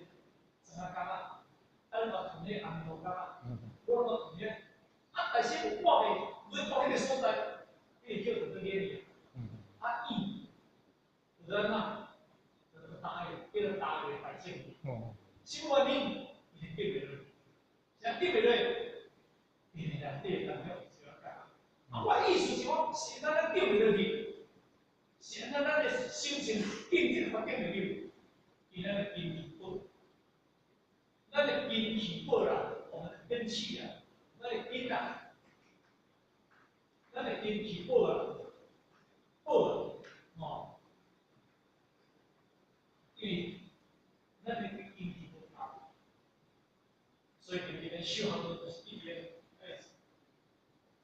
S2: 庄仔工啊，啊，嘛跙彼紅頭工啊，我攏跙彼，啊，但是我袂落到彼個所在，伊會叫做做演啊，伊，就是按怎，就是大個叫做大個大聖。什麼原因？伊是變袂落，啥變袂落？因為內底當了有小可改。啊，我意思是講，是咱咱變袂落去，是按怎咱的心情境界發展袂去，因咱的根氣薄，咱的根氣薄啦，我們的根氣啊，咱的根啊，咱的根氣薄啊，薄啊，吼，因為咱的根氣無夠，所以佇咧修行就是一直咧愛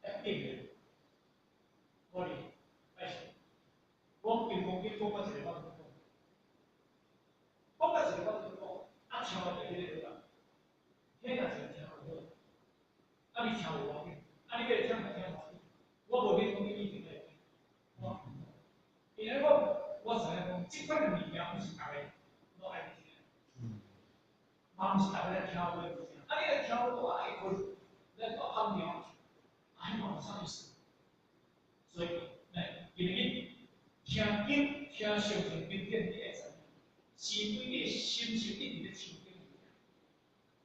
S2: 愛變的。我哩愛想，我金剛經講到一個我就講，講到一個我就講，啊聽完就彼個落，彼若是聽無好，啊你聽無要緊，啊你欲聽嘛聽無要緊，我無免講你一定愛聽，我，因為講我知影講，這這款的物件，毋是逐个攏愛聽，嘛毋是逐个來聽話物件。啊，你來聽話都愛睏，來都暗尿，啊，彼嘛無啥意思。所以，來今日聽經聽上乘經典，你會知影，是對你的心性一直咧清淨物件。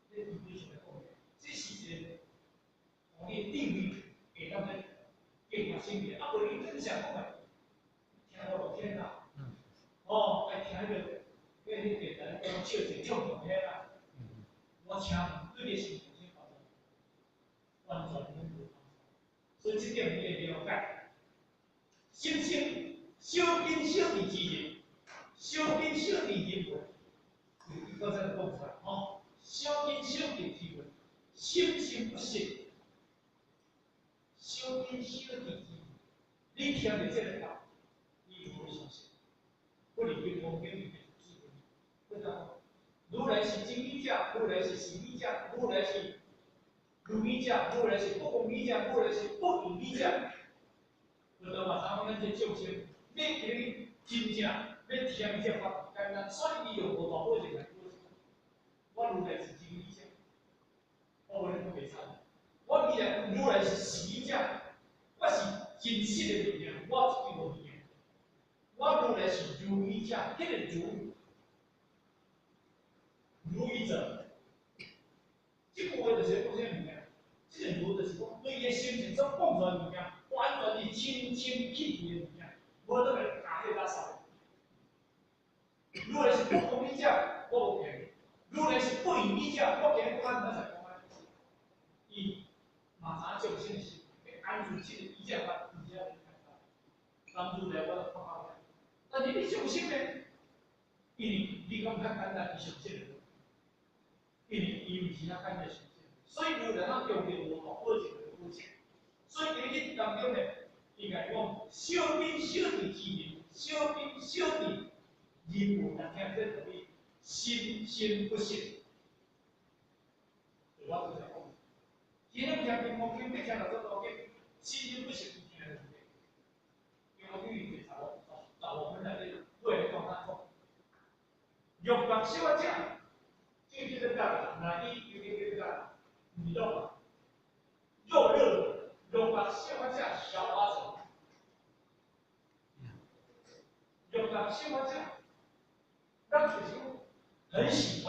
S2: 你對對上來講，這是一個，予你的智慧會當咧更加深入。啊，無你真正講的，聽無落天啦。哦，愛聽彼個，彼個電台講笑一唱唱遐啦。我請問對你的心性完全攏無幫助。所以這點你會了解。心性小根小智之人，小根小智人無，伊剛才講出來吼，小根小智之人，心性不息。小根小智之人，你聽著這個話，你無會相信。不離金剛經裡面智慧，不知道。如來是真語者，如來是實語者，如來是如語者，如來是不共語者，如來是不異語者。佛陀嘛，知影咱這眾生，欲今日真正欲聽這法簡單，所以伊用無大保證來保證。我如來是真語者，我無咧講袂慘。我既然如來是實語者，我是真實的物件，我一定無物件。我如來是如語者，彼個如。如語者，這句話就是講啥物件？這個如就是講，對伊的心性所講出來物件，完全是清清氣氣的物件，無倒來加彼垃圾。如來是不共語者，我無驚；如來是不異語者，我驚講安怎才講安。伊嘛知影眾生的心，欲安住這個語者法，而且會看到。當如來我都看到。但是你眾生呢？因為你講較簡單，伊上這個。因為伊毋是遐簡單上所以如來咱強調無大保證的保證。所以佇咧當中呢，應該講小根小智之人，小根小智人無難聽，這道理心心不息。我拄才講，今日聽金剛經，欲聽六祖壇經，心心不息，聽著對。金剛經伊第15分內底，尾咧講哪講？欲目小可者。這個叫做教，那伊叫叫叫教，毋是肉，肉熱，欲目小可者消化成，欲目小可者，咱就是講很喜歡，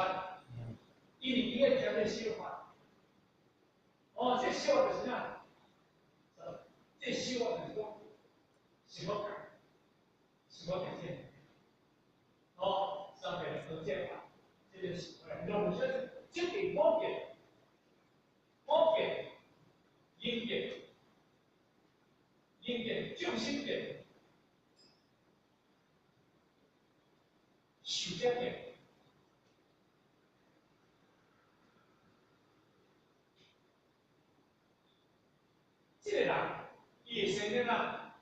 S2: 因為伊愛聽這小話，哦，這小話就是啥？這小話就是講，是我教，是我教這，哦，三遍都這話，這個是。用說，這個五見、五見、陰見、陰見、眾生見、受者見，這個人伊會生了哪？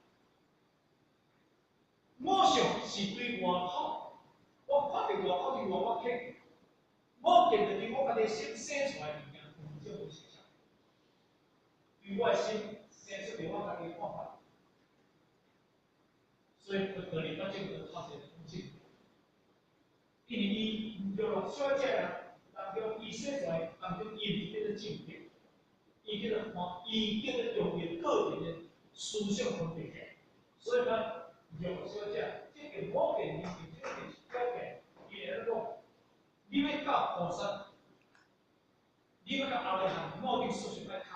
S2: 我想是對外口，我看著外口對外我客。我見著對我家己心生出來物件，有這種現象。對我的心生出對我家己的看法，所以佛陀里發這個頭一個空性，因為伊娛樂小者人當中，伊生出來當中，伊毋是叫做正見，伊叫做看，伊叫做用伊個人的思想分別起，所以講娛樂小者，這個我見、伊見、這個是小見，伊會咧講。你欲到菩薩，你欲到阿羅漢，五蘊四相愛空。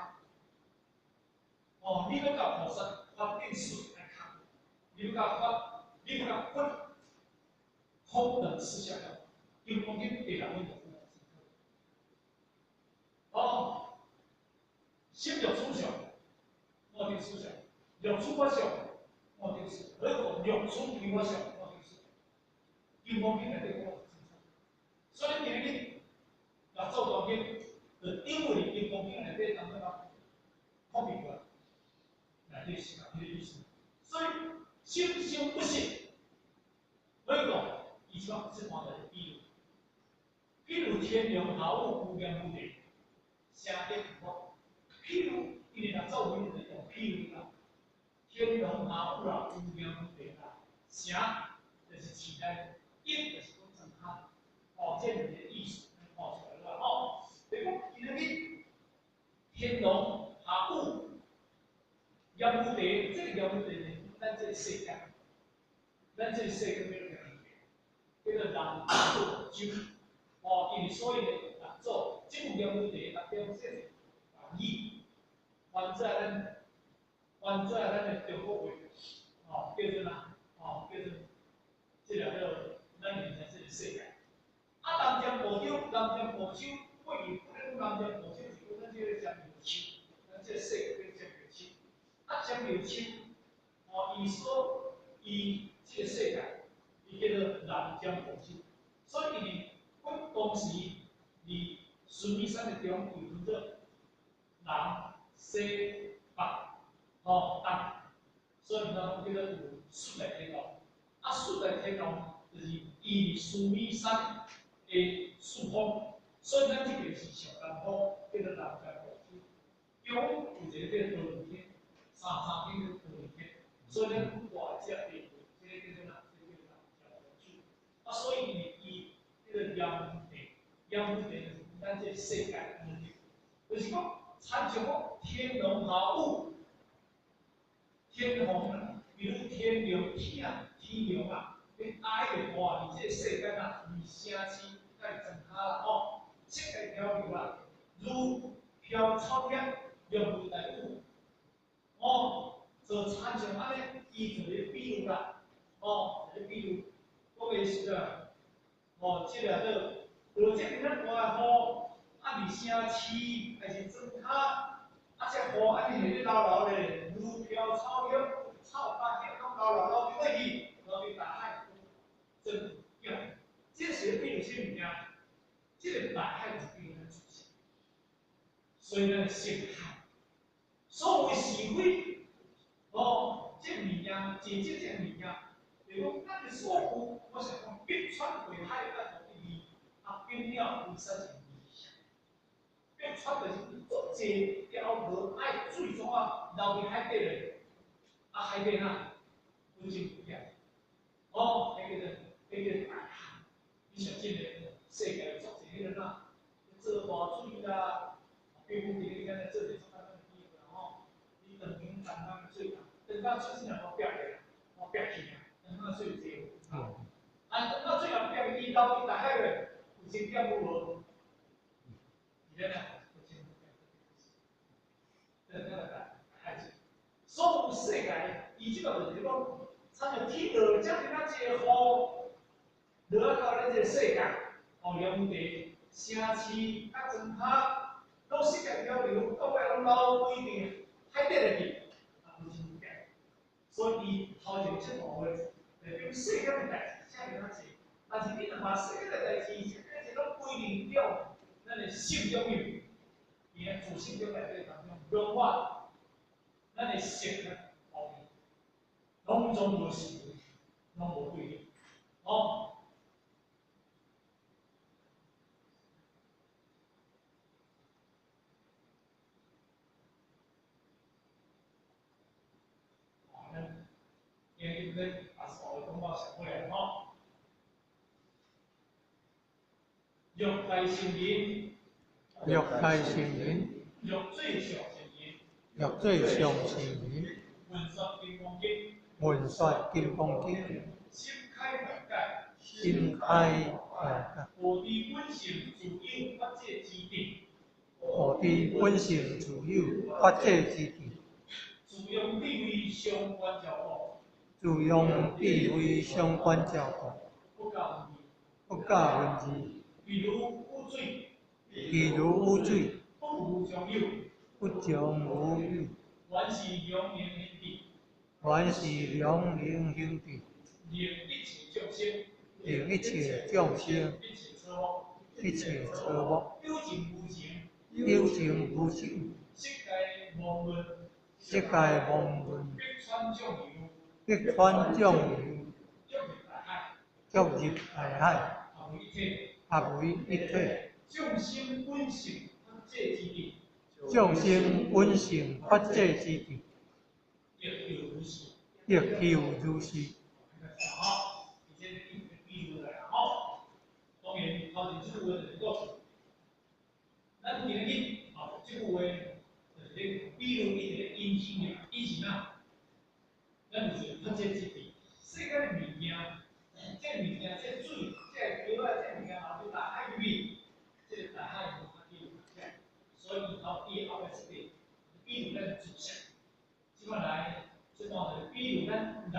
S2: 哦，你欲到菩薩，法頂四相愛空。你欲到法，你欲到佛，空等四相了。金剛經第六品就講得清楚。哦，心欲處相，五蘊四相；欲處法相，五蘊四相；或者講欲處非法相，五蘊四相。金剛經內底講。所以今日六祖壇經，就因為金剛經內底當中啊，copy 過來，內底是這個意思。所以心生不息，所以講，伊這這段就是比喻，譬如天龍下雨，無邊無際，聲得佛。譬如，因為六祖文就是用譬喻啦，天龍下雨啦，無邊無際啦，聲就是市内，邑就是讲庄跤，哦，这两个意思咱看出来了吼。就是讲今仔日天龙下雨，炎牛地，这个炎牛地呢，咱这个世界，咱这个世界叫做叫做南贍洲，哦，因为所以呢，南贍这个炎牛地代表这个梵语，翻做咱的中国话，哦，叫做哪？哦，叫做这个叫咱现在这个世界。啊，南贍部洲，南贍部洲，过去不咧讲南贍部洲是讲咱这个尖庙树，咱这个世界叫尖庙树。啊，尖庙树，哦，伊所伊这个世界，伊叫做南贍部洲。所以伊阮当时伫须弥山的中，伊分做南、西、北，吼、东。所以咱讲叫做有四大天王。啊，四大天王就是伊伫须弥山的四方，所以咱这边是上南方，叫做南贍部洲。中有一个叫忉利天，三三天叫忉利天，所以咱大只地这个叫做哪？这个叫南贍部洲。啊，所以因为伊这个炎帝，炎帝就是咱这个世界安尼，就是讲，参像讲天龙下雨，天风啊，比如天龙天啊，天龙啊，你哀的话，伫这个世间啊，伫城市甲伫庄跤啦吼，世界漂流啊，如飘草叶，龙无大雨，哦，就参像按呢，伊就咧比喻啦，哦，就咧比喻，讲的是啊，哦，这个做，就这边咱大雨，啊，伫城市还是庄跤，啊，这雨按呢咧流流咧，如飘草叶，草甲叶拢流流流伫佗去，流伫大海，真叫，这是比喻啥物件？这个大海就比喻咱自性，所以咱的性海，所有是非，哦，这物件，真正这物件，就是讲咱的所有，我想讲百川归海，咱就对啊，百鸟归山是理想。百川就是足济了无爱水怎啊流伫海底咧，啊海底哪有真不见，哦，彼个大海，你想这个世界足济彼个哪做大水啦，比如伫你敢若做者足简单的比喻啦吼，你长江长江的水啊，长江水是若无变的，无变去啊，长江水有济，啊，长江水若变去，流伫大海咧，有真减有无？是咧啊，有真减。长江大海水，所有世界，伊这个就是讲，参像天落遮尔啊济雨，落啊到咱这个世界，哦，炎地、城市、甲庄跤，拢世界漂流，到尾拢流归伫海底里去，啊，有真变。所以伊头前出大话，代表世间的代志遮尔啊济，但是你若把世间的代志遮尔济拢归零了，咱的性中有，伫咧自性中内底当中，永远咱的性啊，后面拢总无是非，拢无对立，哦。好，咱今日咱也是学讲到上尾吼。欲界圣人，
S3: 欲界圣人，
S2: 欲做上圣人，
S3: 欲做上圣人，
S2: 闻说金刚经，
S3: 闻说金刚经，
S2: 心开法界，
S3: 心开法界，
S2: 无知本性自有法界之智，
S3: 无知本性自有法界之智，
S2: 自用智慧相关照顾，
S3: 自用智慧相关照顾，
S2: 不加文字，
S3: 不加文字。
S2: 比如雨水，
S3: 比如雨水，
S2: 不无常有，
S3: 不常无有，
S2: 原是良明兄弟，
S3: 原是良明兄弟，
S2: 令一切众生，
S3: 令一切众生，
S2: 一切错误，
S3: 一切错误，
S2: 有情无情，
S3: 有情无情，
S2: 世界无论，
S3: 世界无论，
S2: 百川众游，
S3: 百川众游，
S2: 足入大海，
S3: 足入大海，
S2: 合为一体。
S3: 合为一体。
S2: 众生本性法界之智，
S3: 众生本性法界之智，
S2: 亦又如是，
S3: 亦又如是。
S2: 好，这一這句話就是講，咱今日哦，這句話就是咧，比如伊佇咧引申嘅，引申啊，咱就是佛這之地，世間的物件，這個物件，這個水，這個橋仔，這個物件，後壁大海入去，這個大海無法度所以伊頭伊後壁這個，比如咱知識，這擺來，這段就是比如咱人的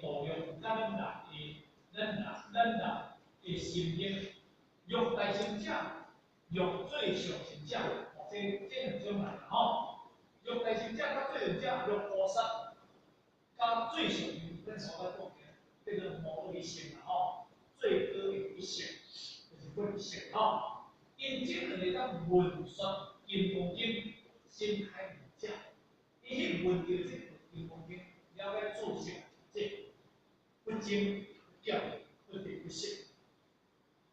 S2: 度量，咱人的，咱人的心境，欲大乘者，欲最上乘者，哦，這兩種來吼，欲大乘者佮最上者，欲菩薩佮最上乘，咱所在講的，叫做無二乘啦吼，最高的一乘，就是佛乘吼。𪜶這兩個當聞說金剛經，心開悟者，伊去聞著這個金剛經，了解注釋這不增不減，不得不失。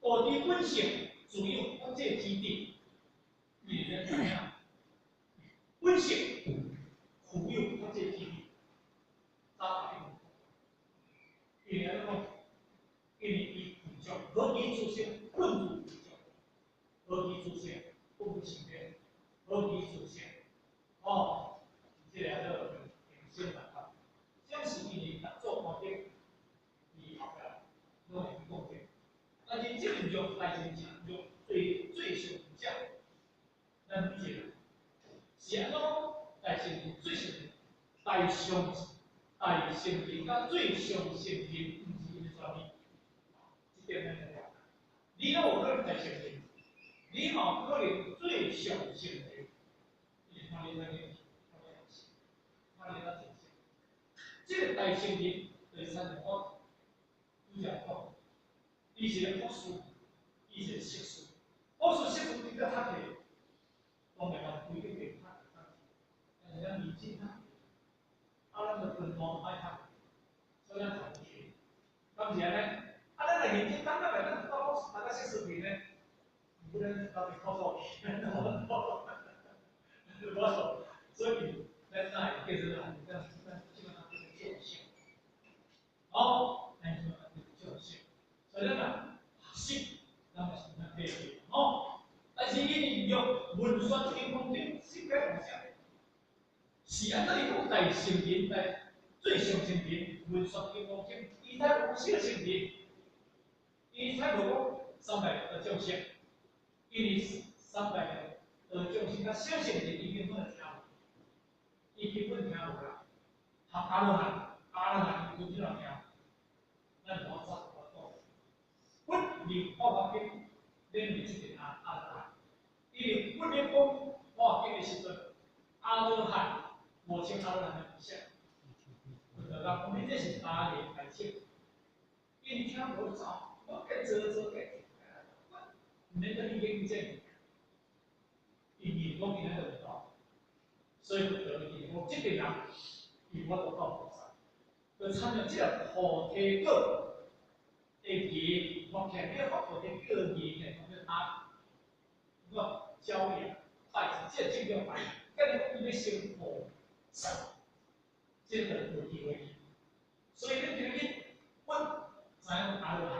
S2: 悟知本性，自有法界之地，伊會知影本性具有法界之地，早已因為按怎講？因為伊具足，何其自性，本自具足；何其自性，本不生滅；何其自性，哦，這個叫做定性辦法。這是因為逐做功德，伊後壁攏會去講者。但是這個欲大乘者，欲最最上者，咱理解是按怎講？大乘人最上大上大乘人佮最上乘人，毋是𪜶的專利。這點咱要了解。你若有可能大乘人，你嘛有可能最上乘人。你看你那個，看你看你那解釋。這個大乘人就是親像我拄才講，伊是個博士，伊是個碩士，博士碩士你閣讀起，當然嘛規個地讀讀，但是咱認真讀，啊，咱就分段愛讀，所以咱讀唔起，敢是按呢？啊，咱若認真讀，咱會當到博士讀到碩士去呢？毋過咱到底考數去，無錯，所以咱哪會叫做咱咱基本上叫做教性，好，咱基本上叫做教性，所以咱若學習，咱嘛是咱可以吼。但是因為欲聞說金剛經，心開悟者，是按怎伊講大乘人，大最上乘人聞說金剛經，伊才無小乘人，伊才無講三界的眾生，因為三界的眾生佮小乘人，伊根本就聽無，伊根本聽無啦。學阿羅漢，阿羅漢伊根本就聽，咱無法度講。佛念法華經，免念這個阿羅漢，因為佛咧講法華經的時陣，阿羅漢無稱阿羅漢的名，佛就講，你這是大言大稱，因為聽無走，我該做做該，我毋免閣你驗證，伊念講伊那就到，所以佛就伊講，這個人伊無法度到菩薩，就親像這個菩提果的葉，目前這個菩提果的葉，講叫阿，我蕉葉，拜這個正叫拜，甲你講伊欲成菩薩，這個有機會。所以你今日佛知影阿羅漢，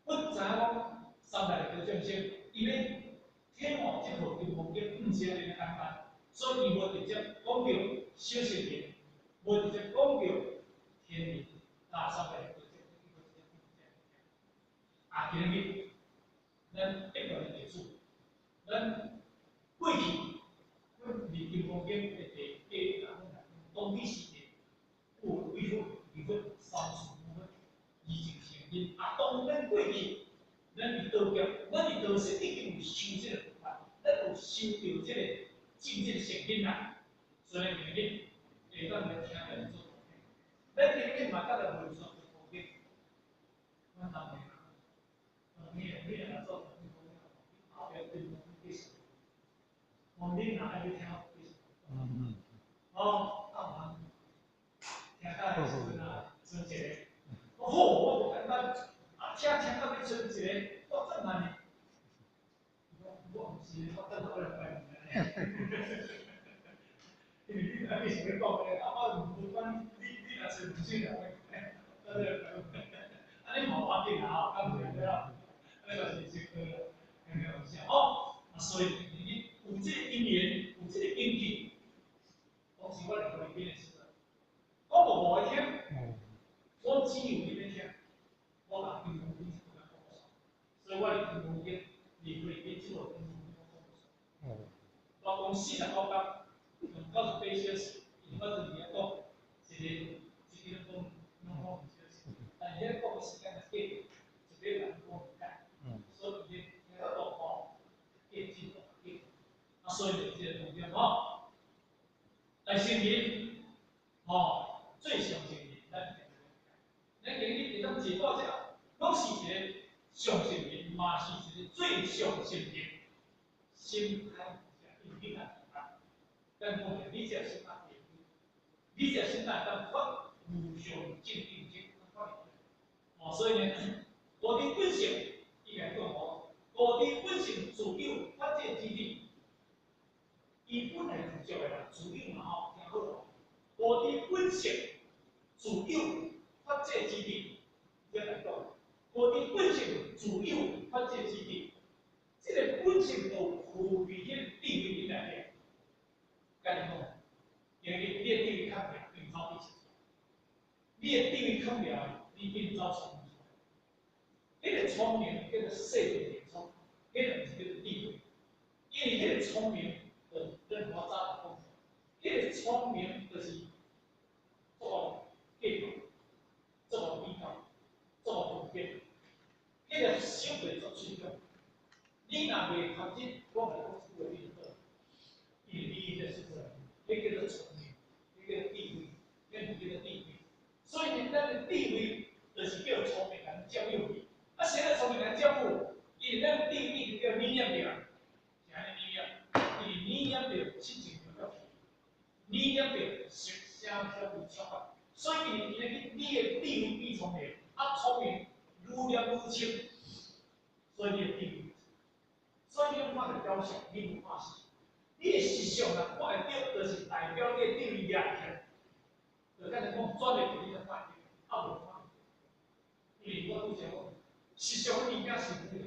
S2: 佛知影講三界的眾生，伊欲體悟這部金剛經，毋是按呢簡單，所以伊無直接講著小乘人，無直接講著天人，啊，三界的眾生，伊無直接講這個。啊，今日咱一個人結束，咱過去，阮佇金剛經的第八章，當彼時陣，有幾佛、二佛、三世五佛、二淨聖人。啊，當咱過去，咱佇道業，咱佇道世已經有修這個佛法，咱有修著這個證這個聖根啦。所以今日會當來聽來做功課。咱今日嘛，甲來聞說金剛經，阮當然，你若做金剛經，後壁金剛經繼續。講你若愛欲聽，繼續。哦，啊毋通聽到的時陣啊，剩一個，好，我就簡單，啊，聽聽到欲剩一個，我轉來呢。我毋是，我等下來拜問。因為你若你是欲講的，啊，我無管你，你若剩毋剩啊，等下來拜問。按呢嘛無要緊啦吼，感謝了，按呢這個是這個開開玩笑哦。啊，所以你有這個因緣，有這個根基，當時我佇菲律賓的時陣，我無無愛聽，我只有你欲聽，我共金剛經講無所以我佇金剛經，佇菲律賓這部金剛經我講無煞。我講49工，用98小時，因為我就是佇遐講，一個一個講攏講毋小時，但是遐講的時間若過，一禮拜講毋該，所以伊咧遐講吼，過進度過，啊，所以就這個重點吼。來聖人，吼，最上聖人，咱咱今日會當坐到遮，攏是一個上聖人，嘛是一個最上聖人，心歹，因為你家己咱講者，你這心歹，你這心歹當發無上正定經，哦，所以呢，無知本性，伊來講吼，無知本性自有法界之理，伊本來就足的啦，自有嘛吼，聽好咯。無知本性自有法界之理，這來講，無知本性自有法界之理，這個本性就具備彼個智慧佇內底。甲你講，因為你的智慧較強，變走比出來；你的智慧較強，你變走聰明出來。彼個聰明叫做世間聰，彼個毋是叫做智慧，因為彼個聰明，就咱我早就講過，彼個聰明就是做計較、做比較、做分別，彼個想袂做出來。你若袂學這，我共你講這句話你就好，因為你這是出來，彼叫做聰明，彼叫做智慧，彼毋叫做智慧。所以呢，咱的智慧就是叫聰明人佔有去。啊，誰來聰明人佔有？因為咱智慧叫理念著，是按呢理念，因為理念著七情六欲，理念著色聲香味觸法，所以因為你的智慧比聰明，啊聰明愈念愈清，所以你的智慧。所以你有看著表象，你無看實相。你的實相若看會著，就是代表你的智慧掠起來。就敢若講轉會著，你才看會著，啊無看袂著。因為我拄才講，實相的物件是無的，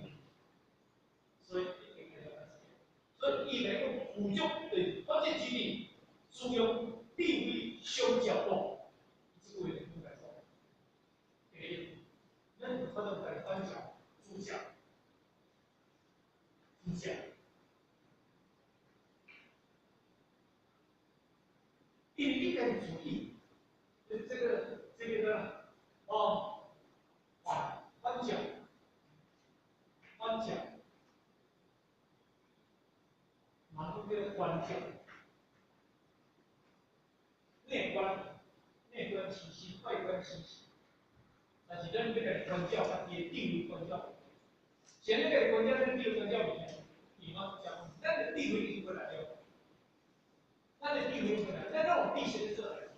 S2: 所以一定愛了解。所以伊來講，具足對法界之理，使用智慧相照顧。這句話就點解說？第一，咱有法度來反照主角。主角，因為你家己注意，這個呢，哦，反照，反照，嘛叫觀照，內觀，內觀其心，外觀其形。但是咱欲來觀照家己的智慧觀照。現在個觀照，咱智慧觀照物件，伊嘛講，咱的智慧已經過來了，咱的智慧過來，咱攏有知識咧做代志，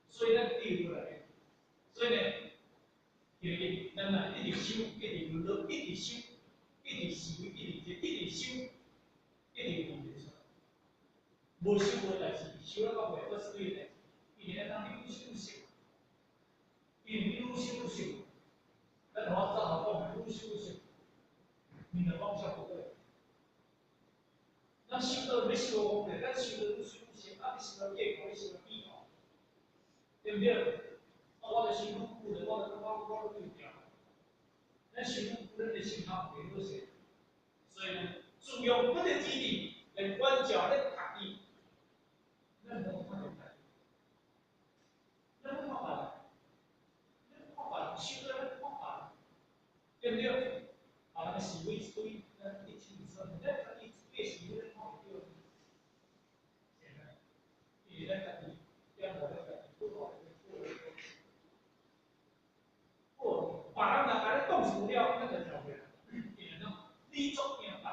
S2: 所以咱智慧過來了。所以呢，因為咱若一直修，一直落，一直修，一直思維，一直一直修，一直問題出來。無修無代誌，修了到尾，閣是對的代誌。因為當你愈修愈熟，因為你愈修愈熟，咱頭仔早頭講的愈修愈熟。你的方向不對，咱修到欲修講者，咱修到愈修愈熟，啊，欲修到計較，欲修到比較，對毋對？啊，我著修愈久咧，我著感覺我對調。咱修愈久，咱的心較袂好勢。所以呢，自用不得之地來關照咱家己，咱無看著家己，咱看別人，咱看別人修到咱看別人，對毋對？別人的思維一堆，咱一清二楚，咱家己一堆思維，咱看袂著。是安怎？因為咱家己點予咱家己不好的過的東西，過別人若共你講輸了，咱就跳過來。因為怎？你足驚別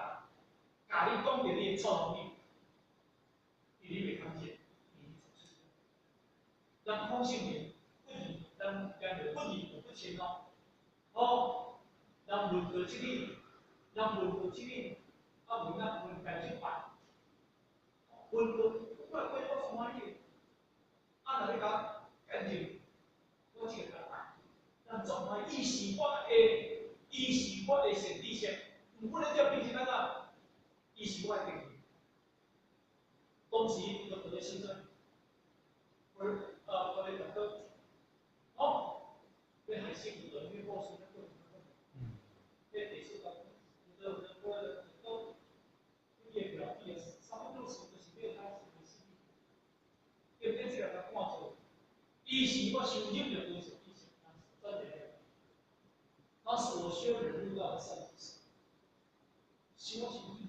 S2: 人，共你講著你的錯誤，因為你袂看見，因為你做出。咱空性人，不離，咱講著不離不清哦，哦。人問過這個，人問過這個，啊問啊問家己辦，問過我過我創歡喜，啊若欲共見證，我這個共辦，咱總歡喜，伊是我的，伊是是我的善知识，毋管你这变成按怎，伊是我的敌人。當時伊就佇咧生做，我咧講到，哦，你還是有得去報數，那第四個，有得我都，伊的表弟差不多是就是變他是個死，對不對？這個來看做，伊是我修入的多善知識，真的。他是我修忍辱道的善知識，是我修的，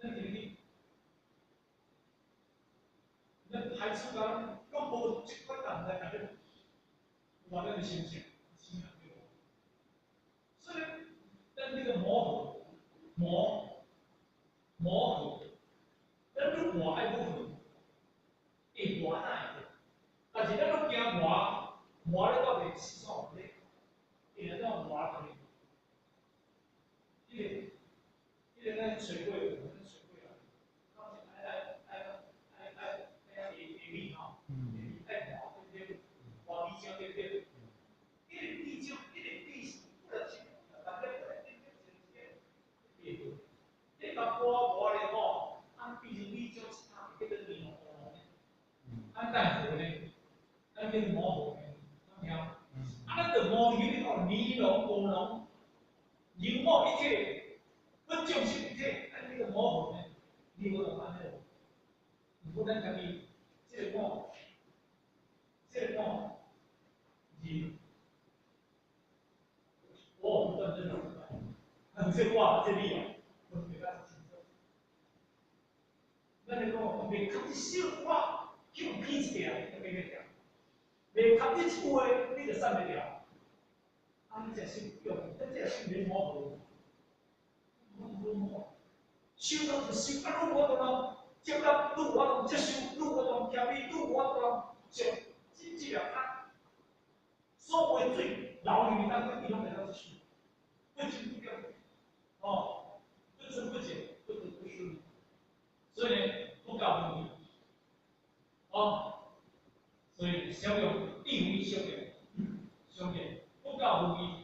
S2: 咱今日。咱排除講，閣無一款人來共你，有咱的心情，心對無？所以，咱這個磨合，磨合，咱愈磨愛愈好，會磨哪會？但是咱愈驚磨，磨咧到袂死爽咧，會安怎磨去？彼個咱水果，咱水果啊，咱是愛米吼，愛磨對不對？磨米漿對不對？一個米漿，一個米是不能吃，但咧過來點點一個，你把磨磨咧吼，啊變成米漿一桶，叫做面糊糊呢？啊，哪會好呢？咱叫磨糊呢？聽？啊，咱著磨去吼，泥龍、糊龍，人某一體，不眾生一體，咱這個磨糊呢？你無就安尼無？毋過咱家己。這個我，這個我，人，我不斷真的，這個我，這個你啊，分別較清楚。咱來講，袂及一小可，去予騙一條，你就變袂掉；袂及一句話，你就散袂掉。啊，你這心用，咱這心免磨合，磨磨，修到就修，啊，愈無法度。接納愈無法度接受，愈無法度謙卑，愈無法度接真正啊！所有水流入去當中，伊攏會當接受，不增不減，哦，不增不減，不得不失。所以呢，不教無義，哦，所以相用，地位相用，相用，不教無義，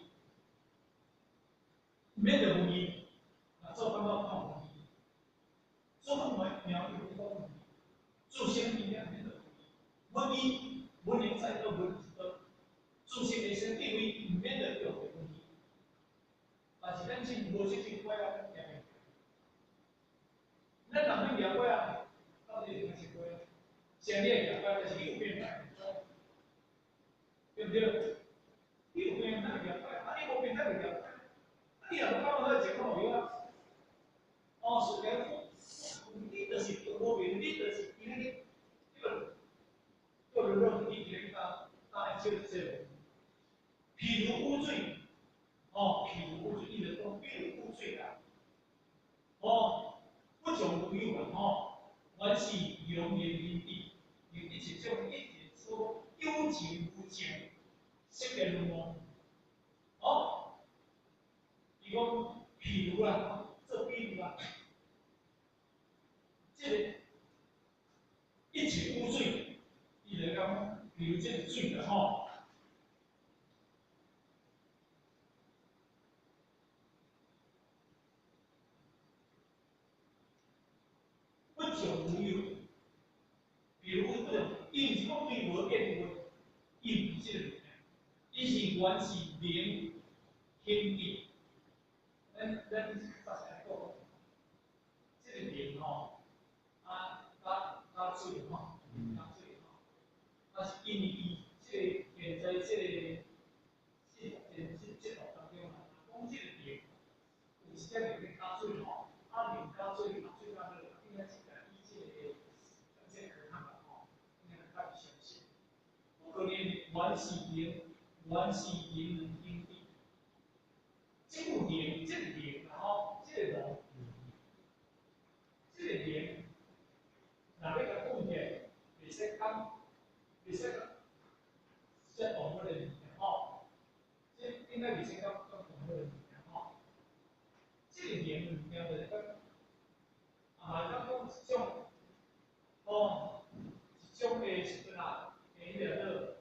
S2: 免得無義，啊，做感覺看無義，做好苗苗有講無義，做生意也免得無義，文義文言再多文字多，自身的身地位毋免得用的文義，但是咱真無這種怪啊，行袂。咱人去举过啊，到底是啥过？先你会举过，但是你有变态，對不對？你有變態舉過，啊你無變態就舉過，啊你若無感覺好情況有啊？哦，雖然你就是無變，你就是今日你個個人認為你今日當當會笑這，譬如污水，哦，譬如污水，伊就講譬如污水啦，哦。不從無有啦，吼，原是容顏明智，用一切種一切所有情無情，識別論哦，哦，伊講譬如啦，做比喻啦，這個一切污水，伊就講，比如這個水啦，吼。不從無有，比如不從，伊毋是講對無變無，伊毋是這個物件，伊是原是靈興起。咱早時來講，這個靈吼，啊，加水吼，加水吼，啊是因為伊這個現在這個這當中啊，講這個靈有一點靈咧加水吼，啊靈加水，啊水加落。可能原是靈，原是靈能興起。這個靈，這個靈，然後這個龍，這個靈，若欲共講起來，袂使講，袂使講，說動物的物件吼，這應該袂使講講動物的物件吼。這個靈物件就是講，啊，當講一種，哦，一種的時陣啊。迄個做，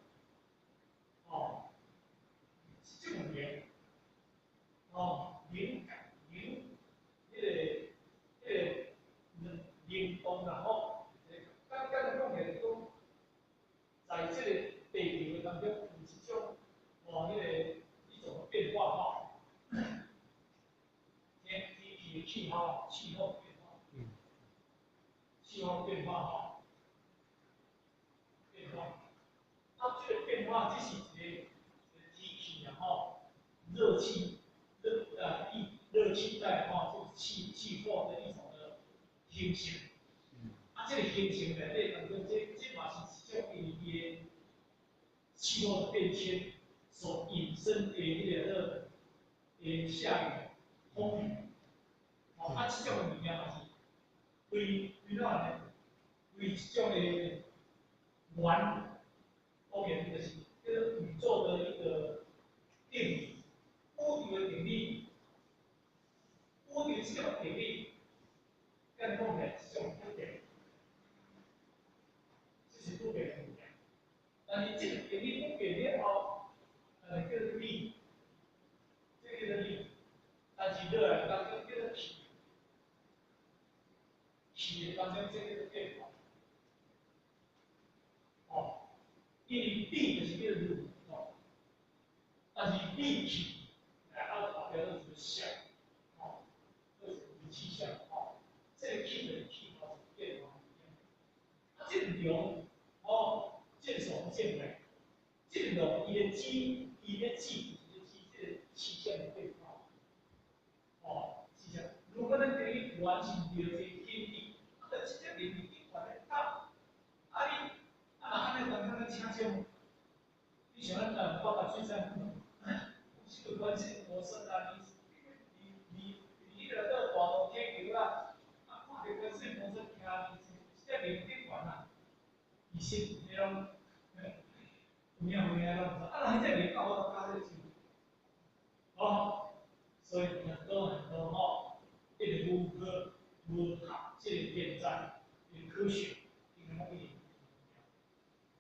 S2: 哦，這種靈，哦，氣候氣候變化，氣候變化吼，變化。啊，這個變化只是一個一個天氣啊吼，熱氣熱啊熱熱氣帶吼，這個氣候的一種的形成。啊，這個形成內底當中，這嘛是一種因伊的氣候的變遷所引申的彼個熱的下雨、風雨。哦，啊，這種物件嘛是對對哪呢？對這種的源，當然就是叫做宇宙的一個定理，宇宙的定理，宇宙這種定理，咱講起來這種不變，這是不變的物件。但是這個定理不變了後，叫做力，這個叫做力，但是落來當中叫做氣，氣的當中這個叫做變化。哦，因為力就是叫做運動，但是力氣來後頭叫做一個相，哦，這是一個氣象，哦，這個氣就是氣候變化。啊，這個量，哦，見所不見微，這個量伊的機，伊的機就是機這個氣象的變化，哦，氣象。如果咱等於完成著這個天地，啊，就這隻靈力不斷咧動，啊你。啊，若按呢當咱請教，你像咱台北水產有這個關係無說啊，你你你你迄個到大陸體球啦，啊，看著觀世菩薩徛佇這靈頂懸啊，其實彼攏有影有影攏毋知，啊，若彼隻靈到我教這個哦，所以很多很多吼，一直無科無學這個現在的科學，應該講一定。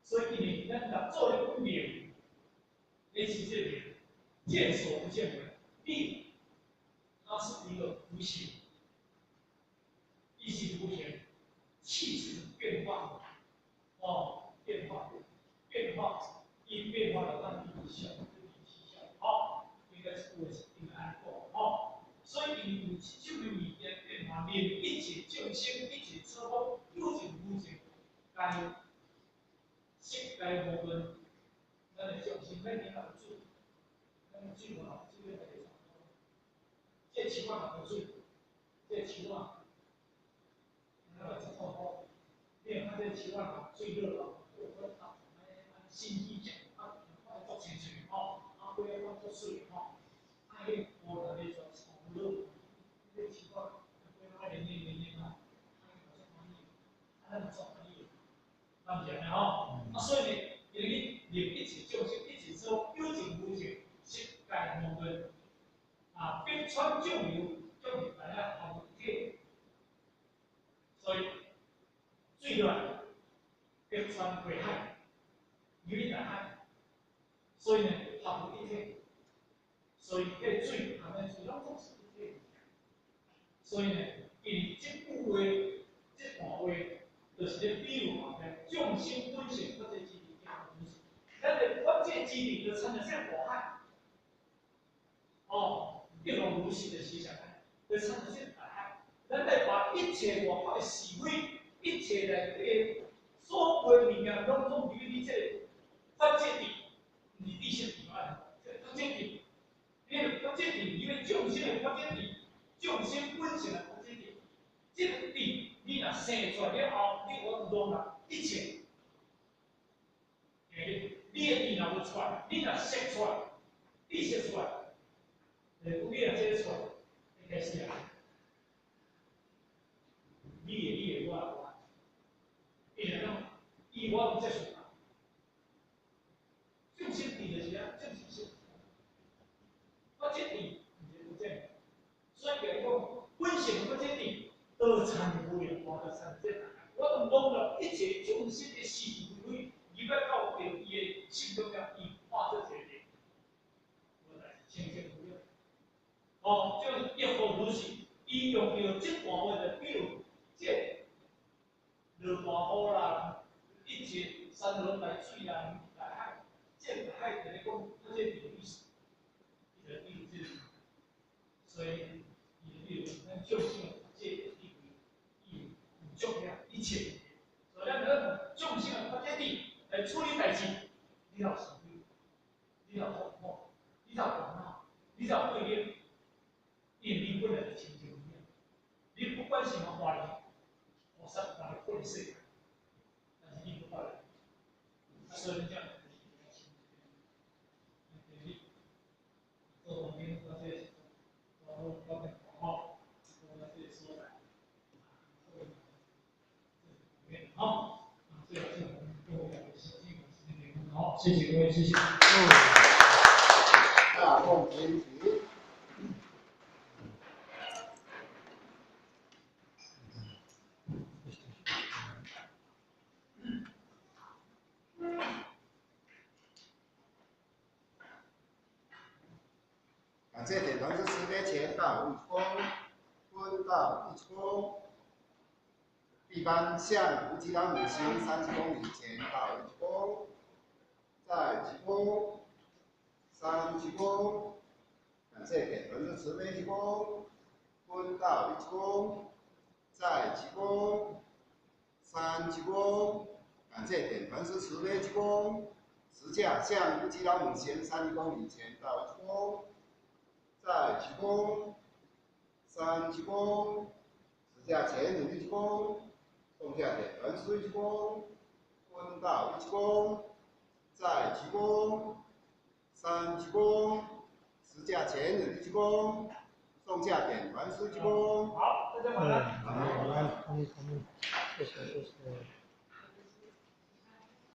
S2: 所以，因為咱若做咧本明，你是這個見所不見微，力，它是一個無形，意是無形，氣是變化，哦，變化，變化，因變化的當地小，地氣小，好，應該是有應該按講，哦，所以因有這種的物件變化，連一切眾生、一切諸佛有情無情，該。色界無論，咱的眾生咱啉落水，咱水無落，這個大家這樹仔落水，這樹仔，咱來十箍，你若看這樹仔落水落落，我啊，按心機食，啊，看足清脆吼，啊，尾仔看足媠吼，啊，彼個烏來咧全落，這樹仔尾仔黏黏黏黏啊，啊，伊嘛足歡喜，啊，咱嘛足歡喜，敢毋是按呢吼？啊，所以呢，伊咧去令一切眾生、一切諸有情無情，色界無論，啊，百川眾流，總是大家合一體。所以水落來，百川歸海，入去大海。所以呢，合為一體。所以，彼個水含咱水攏總是一體。所以呢，因為這句話、這段話，就是咧比喻嘛，眾生本性法界之理，咱的法界之理就親像這個大海，哦，一望無際的思想，就親像這個大海。咱來把一切外國的是非，一切內底所有的物件，攏總入去這個法界智，毋是知識智啊，這個法界智，你的法界智，因為眾生的法界智，眾生本性的法界智，這個智，你若生出來了後，你有容納一切。你的智若無出來，你若說出來，你說出來，你若這個出來，你開始啊，你的你的我的我，伊就講，伊我毋接受啊。眾生智就是啊，眾生性。法界智毋是無正，所以共伊講，本性法界智，都參無量，我就參這大海，我都容納一切眾生的是是非非，入來到著伊的心中了，伊化做一個靈，我來清清楚楚。哦，這亦復如是，伊用著這段話來比喻，這落大雨啦，一切山河大水啦，大海，這大海就咧講，這個意思，伊就比喻這個，所以伊就比喻咱眾生的法界地位，伊有足遐一切，所以咱用眾生的法界地來處理代誌，你有是非，你有煩惱，你有煩惱，你有對立，因為你本來就清淨的，你不管是嘛懷疑，菩薩來破你世界，但是你無法來，所以咱講就是比較清淨。做當兵到這個時陣，我變好，我這個所在，好，最後是我們各位的時間好，謝謝各位，謝謝。
S1: 大眾點起。感謝點傳師慈悲前到一躬，分到一躬，一般向菩提老母行30公里前到一躬，再一躬，三鞠躬。感謝點傳師慈悲一躬，分到一躬，再一躬，三鞠躬。感謝點傳師慈悲一躬，十架向菩提老母行30公里前到一躬。再鞠躬，三鞠躬，十架前人一鞠躬，送下點傳師一鞠躬，分到一鞠躬，再鞠躬，三鞠躬，十架前人一鞠躬，送下點傳師一鞠躬。
S2: 好，大家晚安。
S3: 好，晚安，阿彌陀佛，謝謝謝謝。